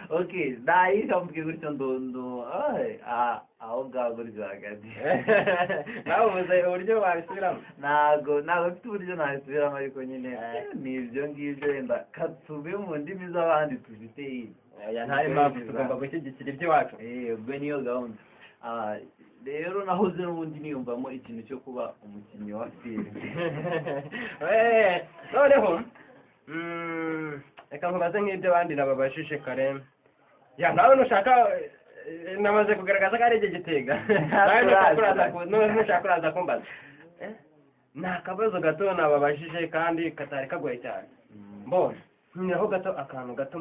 Okay, nahita mvuge gutyo, ndo ay, ah, aho ngaho gutyo hagati. Nawe ubuze uburyo wabisubiramo? Ntago mfite uburyo nabisubiramo, ariko nyine ni ibyo ngibyo, wenda katube mu ndimi z'abandi tufite iyi. Oya, nta impamvu, tugomba gushyigikira iby'iwacu. Eh, ubwo niyo gahunda. Ah, rero nahoze n'ubundi niyumvamo ikintu cyo kuba umukinnyi wa filime. Noneho reka nkubaze nk'ibyo abandi nababajije kare. Ya, nawe nushaka, namaze kugaragaza ko ari igihe Gitega, nawe nushaka uraza kumbaza. Ni akabazo gato nababajije kandi katari kagoye cyane. Mbona nkiniraho gato, akantu gato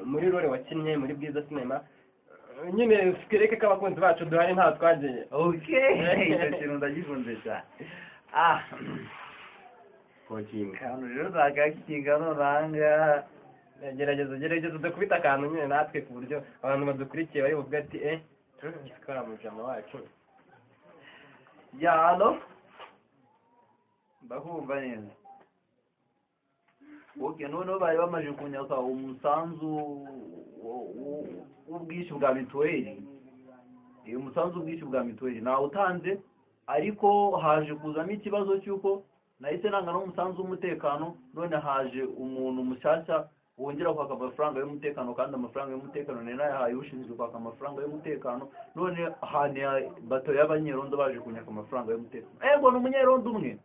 muri role wakinnye muri Bwiza Cinema. Nyine twereke ko abakunzi bacu duhari, nta twagiye. Okay, icyo kintu ndagikunze cyane. Ah. Kokinga. Akantu rero nakakinga none aha ngaha. Gerageza, gerageza udakubita akantu nyine natwe, ku buryo abantu badukurikiye bari buvuge ati: "Sikora mujama wacu." Ya, allo, ndakumva neza. Okay, noneho bari bamaze kunyaka umusanzu w'ubwishyu bwa mituweli. Umusanzu w'ubwishyu bwa mituweli nawutanze, ariko haje kuzamo ikibazo cy'uko nahise nanga n'umusanzu w'umutekano. None haje umuntu mushyashya wongera kwaka amafaranga y'umutekano, kandi amafaranga y'umutekano nari nayahaye ushinzwe kwaka amafaranga y'umutekano. None hane bato y'abanyerondo baje kunyaka amafaranga y'umutekano. Ego, ni umunyerondo umwe.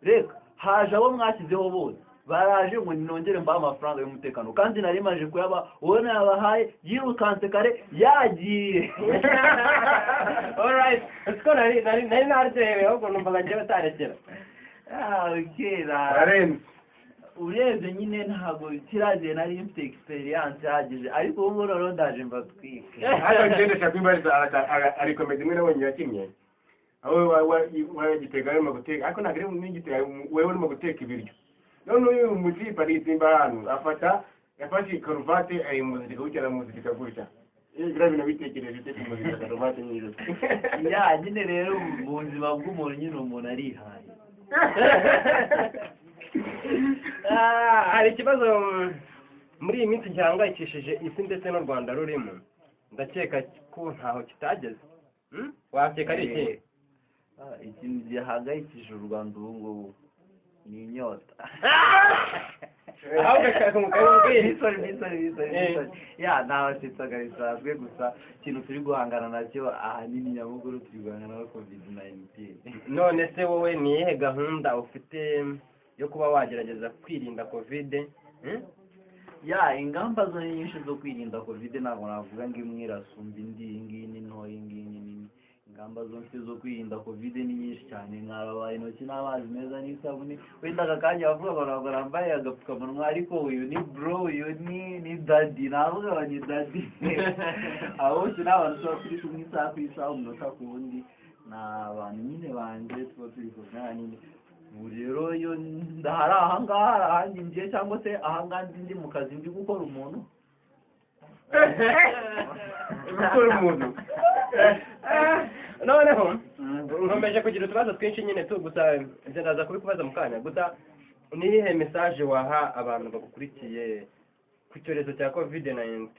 Reka haje abo mwashyizeho bose baraje ngo nongere mbahe amafaranga y'umutekano, kandi nari maje kuyaba. Uwo nayabahaye yirukanse kare yagiye. Alright, siko nari naryohewe, ahubwo numvaga njyewe utarekera. Ah, okay, Ararenze. Urebye nyine ntabwo kiragiye nari mfite experience ihagije, ariko ubu noneho ndaje mbatwike. Ariko njye ndashaka kwibariza, ari comedy imwe nabonye yakinnye aho wagitega arimo guteka, ariko ntabwo ari n'igitega, wewe urimo guteka ibiryo. None uyu mutipe aritsimba ahantu, afata yafashe karuvati ayimuzirika gutya, aramuzirika gutya. Biriya bintu bitekereje ute, kumuzirika karuvati mu ijosi? Ya, nyine rero mu buzima bw'umuntu nyine umuntu arihaye. Ah, hari ikibazo muri iyi minsi gihangayikishije isi ndetse n'u Rwanda rurimo. Ndakeka ko ntaho kitageze. Wakeka ari iki? Ah, ikintu gihangayikishije u Rwanda ubu ngubu ni inyota. Ahubwo shaka umukabibwira. Sorry, sorry, sorry, sorry. Ya, nabasetsaga bisanzwe. Gusa ikintu turi guhangana nacyo ahanini nyamukuru, turi guhangana na COVID-19. None se wowe ni iyihe gahunda ufite yo kuba wagerageza kwirinda COVID? Ya, ingamba zo ni nyinshi zo kwirinda COVID. Ntabwo navuga ngo imwe irasumba indi, iyi ngiyi ni ntoya, iyi ngiyi ni nini. Ingamba zo mfite zo kwirinda COVID ni nyinshi cyane: nkaraba intoki n'amazi meza n'isabune. Wenda aka kanya bavuga ngo ntabwo nambaye agapfukamunwa, ariko uyu ni bro, uyu ni daddy, navuga ngo ni daddy. Abo bose ni abantu tuba turi kumwe isaha ku isaha, umunota ku wundi. Ni abantu nyine banjye tuba turi kumwe ahanini. Ubu rero iyo ndahari ahangaha, hari ahandi ngiye, cyangwa se ahangaha ndi mu kazi, ndi gukora umuntu. Gukora umuntu. Noneho nkomeje kugira utubazo twinshi nyine tu, gusa ibyo ndaza kubikubaza mu kanya. Gusa ni iyihe message waha abantu bagukurikiye ku cyorezo cya COVID-19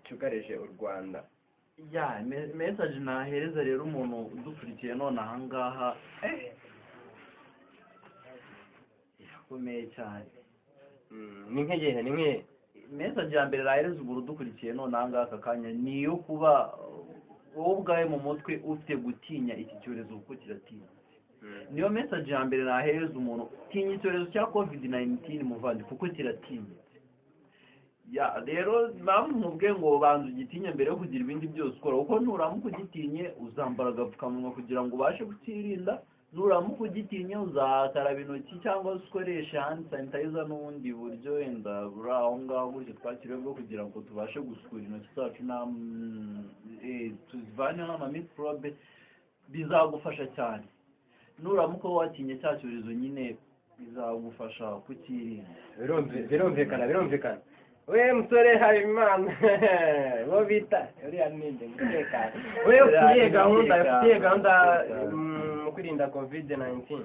cyugarije u Rwanda? Ya, message nahereza rero umuntu udukurikiye none ahangaha irakomeye cyane. Ni nk'iyihe, ni nk'iyihe? Message ya mbere nahereza umuntu udukurikiye none ahangaha aka kanya ni iyo kuba wowe ubwawe mu mutwe ufite gutinya iki cyorezo, kuko kiratinya. Niyo message ya mbere nahereza umuntu: tinya icyorezo cya COVID-19 muvandi, kuko kiratinyitse. Ya, rero mpamvu nkubwiye ngo banza ugitinye mbere yo kugira ibindi byose ukora, kuko nuramuka ugitinye uzambara agapfukamunwa kugira ngo ubashe kukirinda, nuramuka ugitinye uzakaraba intoki cyangwa se ukoreshe hand sanitizer n'ubundi buryo wenda buri aho ngaho gutyo twakiriwe bwo kugira ngo tubashe gusukura intoki zacu na tuzivaneho amamikorobe. Bizagufasha cyane. Nuramuka watinye cya cyorezo nyine, bizagufasha kukirinda. Birumvikana, birumvikana. We musore Habimana, uwo bita uriya ninde, umutekano, we ufite iyihe gahunda, ufite iyihe gahunda mu kwirinda COVID-19?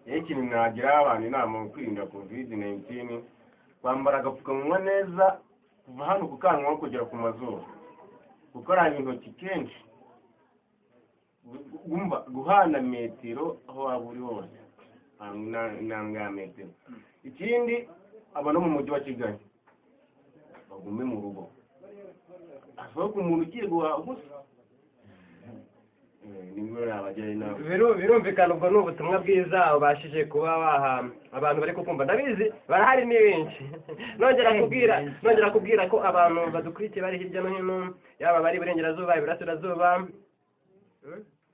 Iyo ikintu nagira abantu inama mu kwirinda COVID-19, kwambara agapfukamunwa neza kuva hano ku kanwa kugera ku mazuru, gukaraba intoki kenshi, guhana metero aho waba uri hose, intambwe ya metero. Ikindi, aba no mu mujyi wa Kigali bagume mu rugo, hasohoka umuntu ugiye guhaha gusa. Nibwo nabagira inama. Birumvikana, ubwo ni ubutumwa bwiza ubashije kuba waha abantu bari kukumva. Ndabizi barahari, ni benshi. Nongera kubwira ko abantu badukurikiye bari hirya no hino, yaba bari iburengerazuba, iburasirazuba.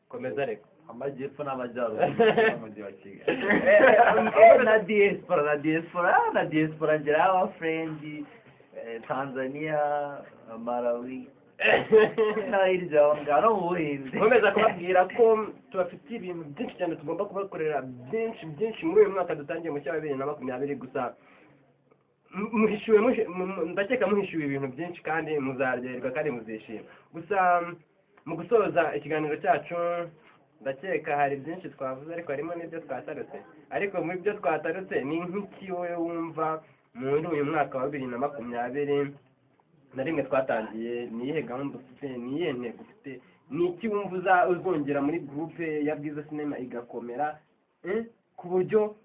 Komeza reka. Amajyepfo n'amajyaruguru y'umujyi wa Kigali. Na diaspora ngerayo aba friends, Tanzania, Malawi no hirya aho ngaho no mu Buhinde. Nkomeza kubabwira ko tubafitiye ibintu byinshi cyane tugomba kubakorera, byinshi byinshi muri uyu mwaka dutangiye mushya wa 2020. Gusa Muhishiwe ndakeka muhishiwe ibintu byinshi kandi muzaryoherwa kandi muzishima. Gusa mu gusoza ikiganiro cyacu, ndakeka hari byinshi twavuze, ariko harimo n'ibyo twatarutse. Ariko mu byo twatarutse, ni nk'iki wowe wumva muri uyu mwaka wa 2021 twatangiye? Ni iyihe gahunda ufite? Ni iyihe ntego ufite? Ni iki wumva uzongera muri groupe ya Bwiza Cinema igakomera, ku buryo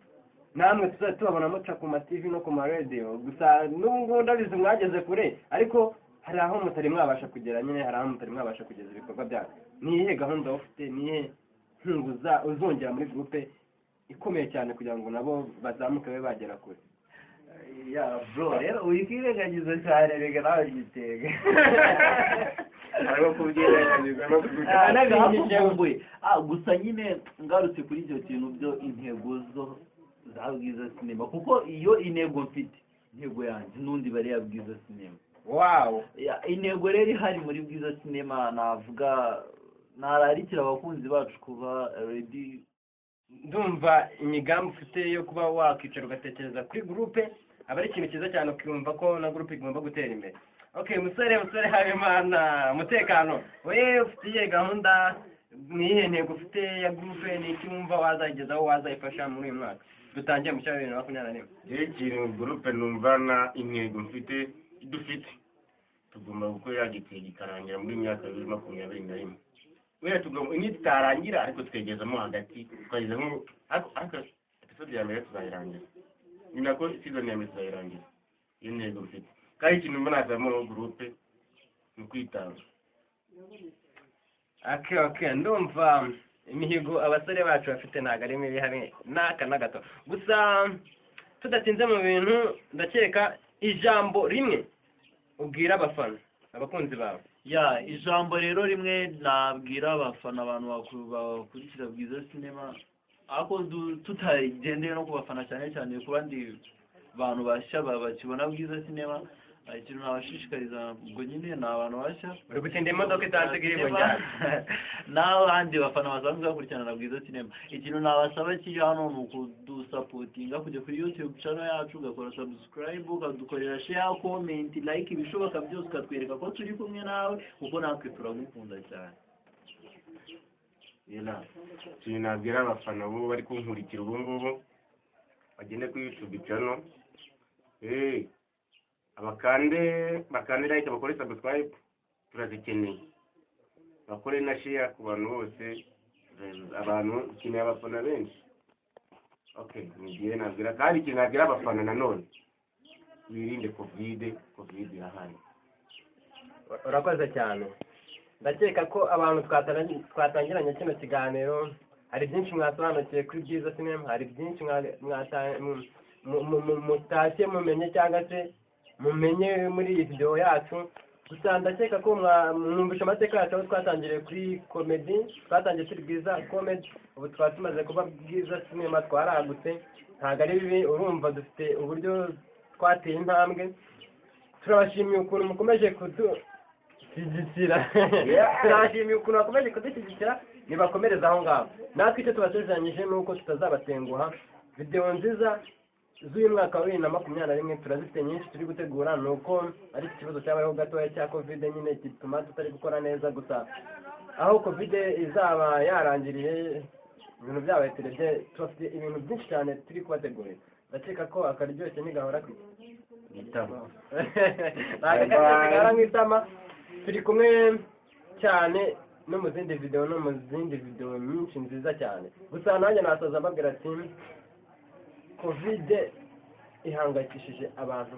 namwe tuzajya tubabona muca ku ma TV no ku ma radio? Gusa n'ubu ngubu ndabizi mwageze kure, ariko hari aho mutari mwabasha kugera nyine, hari aho mutari mwabasha kugeza ibikorwa byanyu. Ni iyihe gahunda ufite? Ni iyihe nkunga uzongera muri groupe ikomeye cyane kugira ngo nabo bazamuke babe bagera kure? Ya bro, rero wikwirengagiza cyane, reka nawe gitega. Harimo kubyirengagiza no Ah, nabinyujije. Nakuvumbuye. Gusa nyine ngarutse kuri icyo kintu byo intego zo za Bwiza Cinema, kuko iyo intego mfite, intego yanjye n'undi bari ya Bwiza Cinema. Ya, intego rero ihari muri Bwiza Cinema, navuga nararikira abakunzi bacu kuba ready. Ndumva imigambi ufite yo kuba wakicara ugatekereza kuri groupe aba ari ikintu cyiza cyane, ukumva ko na groupe igomba gutera imbere. Okay, musore Habimana, umutekano we, ufite iyihe gahunda? Ni iyihe ntego ufite ya groupe? Ni iki wumva wazayigezaho, wazayifasha muri uyu mwaka dutangiye mu cya 2021? Rero ikintu groupe numva na intego mfite, dufite, tugomba gukora gitego ikarangira muri myaka 2021. Wenda tugomba nitutarangira, ariko tukagezamo hagati, tukageza nko ariko episode ya mbere tuzayirangiza, ni nako season ya mbere tuzayirangiza. Iyo ntego mfite. Kandi ikintu mbona nasaba groupe ni ukwitanga. Okay, ndumva imihigo abasore bacu bafite ntabwo ari mibi hamwe n'aka na gato. Gusa tudatinze mu bintu, ndakeka ijambo rimwe ubwira abafana, abakunzi bawe. Ya, ijambo rero rimwe nabwira abafana, abantu bakurikira Bwiza Cinema, ariko tutagendeye no ku bafana cyane cyane, ku bandi bantu bashya bakibona Bwiza Cinema, ikintu nabashishikariza ubwo nyine ni abantu bashya Uri gutinda, imodoka itansiga iri bujyane. N'abandi bafana basanzwe bakurikirana na Bwiza Cinema, ikintu nabasaba kiri hano ni ukudusupportinga, kujya kuri YouTube channel yacu, ugakora subscribe, ukadukorera share, comment, like, ibishoboka byose, ukatwereka ko turi kumwe nawe, kuko natwe turagukunda cyane. Yela, ikintu nabwira abafana bo bari kunkurikira ubu ngubu, bagende kuri YouTube channel, abakande bakande like, bakore subscribe, turazikeneye, bakore na share ku bantu bose. Abantu dukeneye abafana benshi. Okay, ni igihe nabwira. Kandi ikintu nabwira abafana nanone, wirinde COVID. COVID irahari. Urakoze cyane. Ndakeka ko abantu twatangiranye kino kiganiro hari byinshi mwasobanukiwe kuri Bwiza Cinema, hari byinshi mutashye mumenye cyangwa se mumenye muri iyi video yacu. Gusa ndakeka ko mwumvishe amateka yacu, aho twatangiriye kuri comedy, twatangiye turi Bwiza Comedy, ubu twaba tumaze kuba Bwiza Cinema, twaragutse. Ntabwo ari bibi, urumva dufite uburyo twateye intambwe. Turabashimiye ukuntu mukomeje kudushyigikira, turabashimiye ukuntu bakomeje kudushyigikira. Nibakomereza aho ngaho. Natwe icyo tubasezeranyije ni uko tutazabatenguha. Videwo nziza z'uyu mwaka wa 2021 turazifite nyinshi turi gutegura, ni uko ari iki kibazo cyabayeho gatoya cya COVID nyine gituma tutari gukora neza. Gusa aho COVID izaba yarangiriye, ibintu byabaye turebye, tubafite ibintu byinshi cyane turi kubategurira. Ndakeka ko akaryoshye ntigahora ku Itama. Ntabwo akaryoshye gahora mu itama. Turi kumwe cyane no mu zindi video, no mu zindi video nyinshi nziza cyane. Gusa nanjye nasoza mbabwira ati COVID ihangayikishije abantu.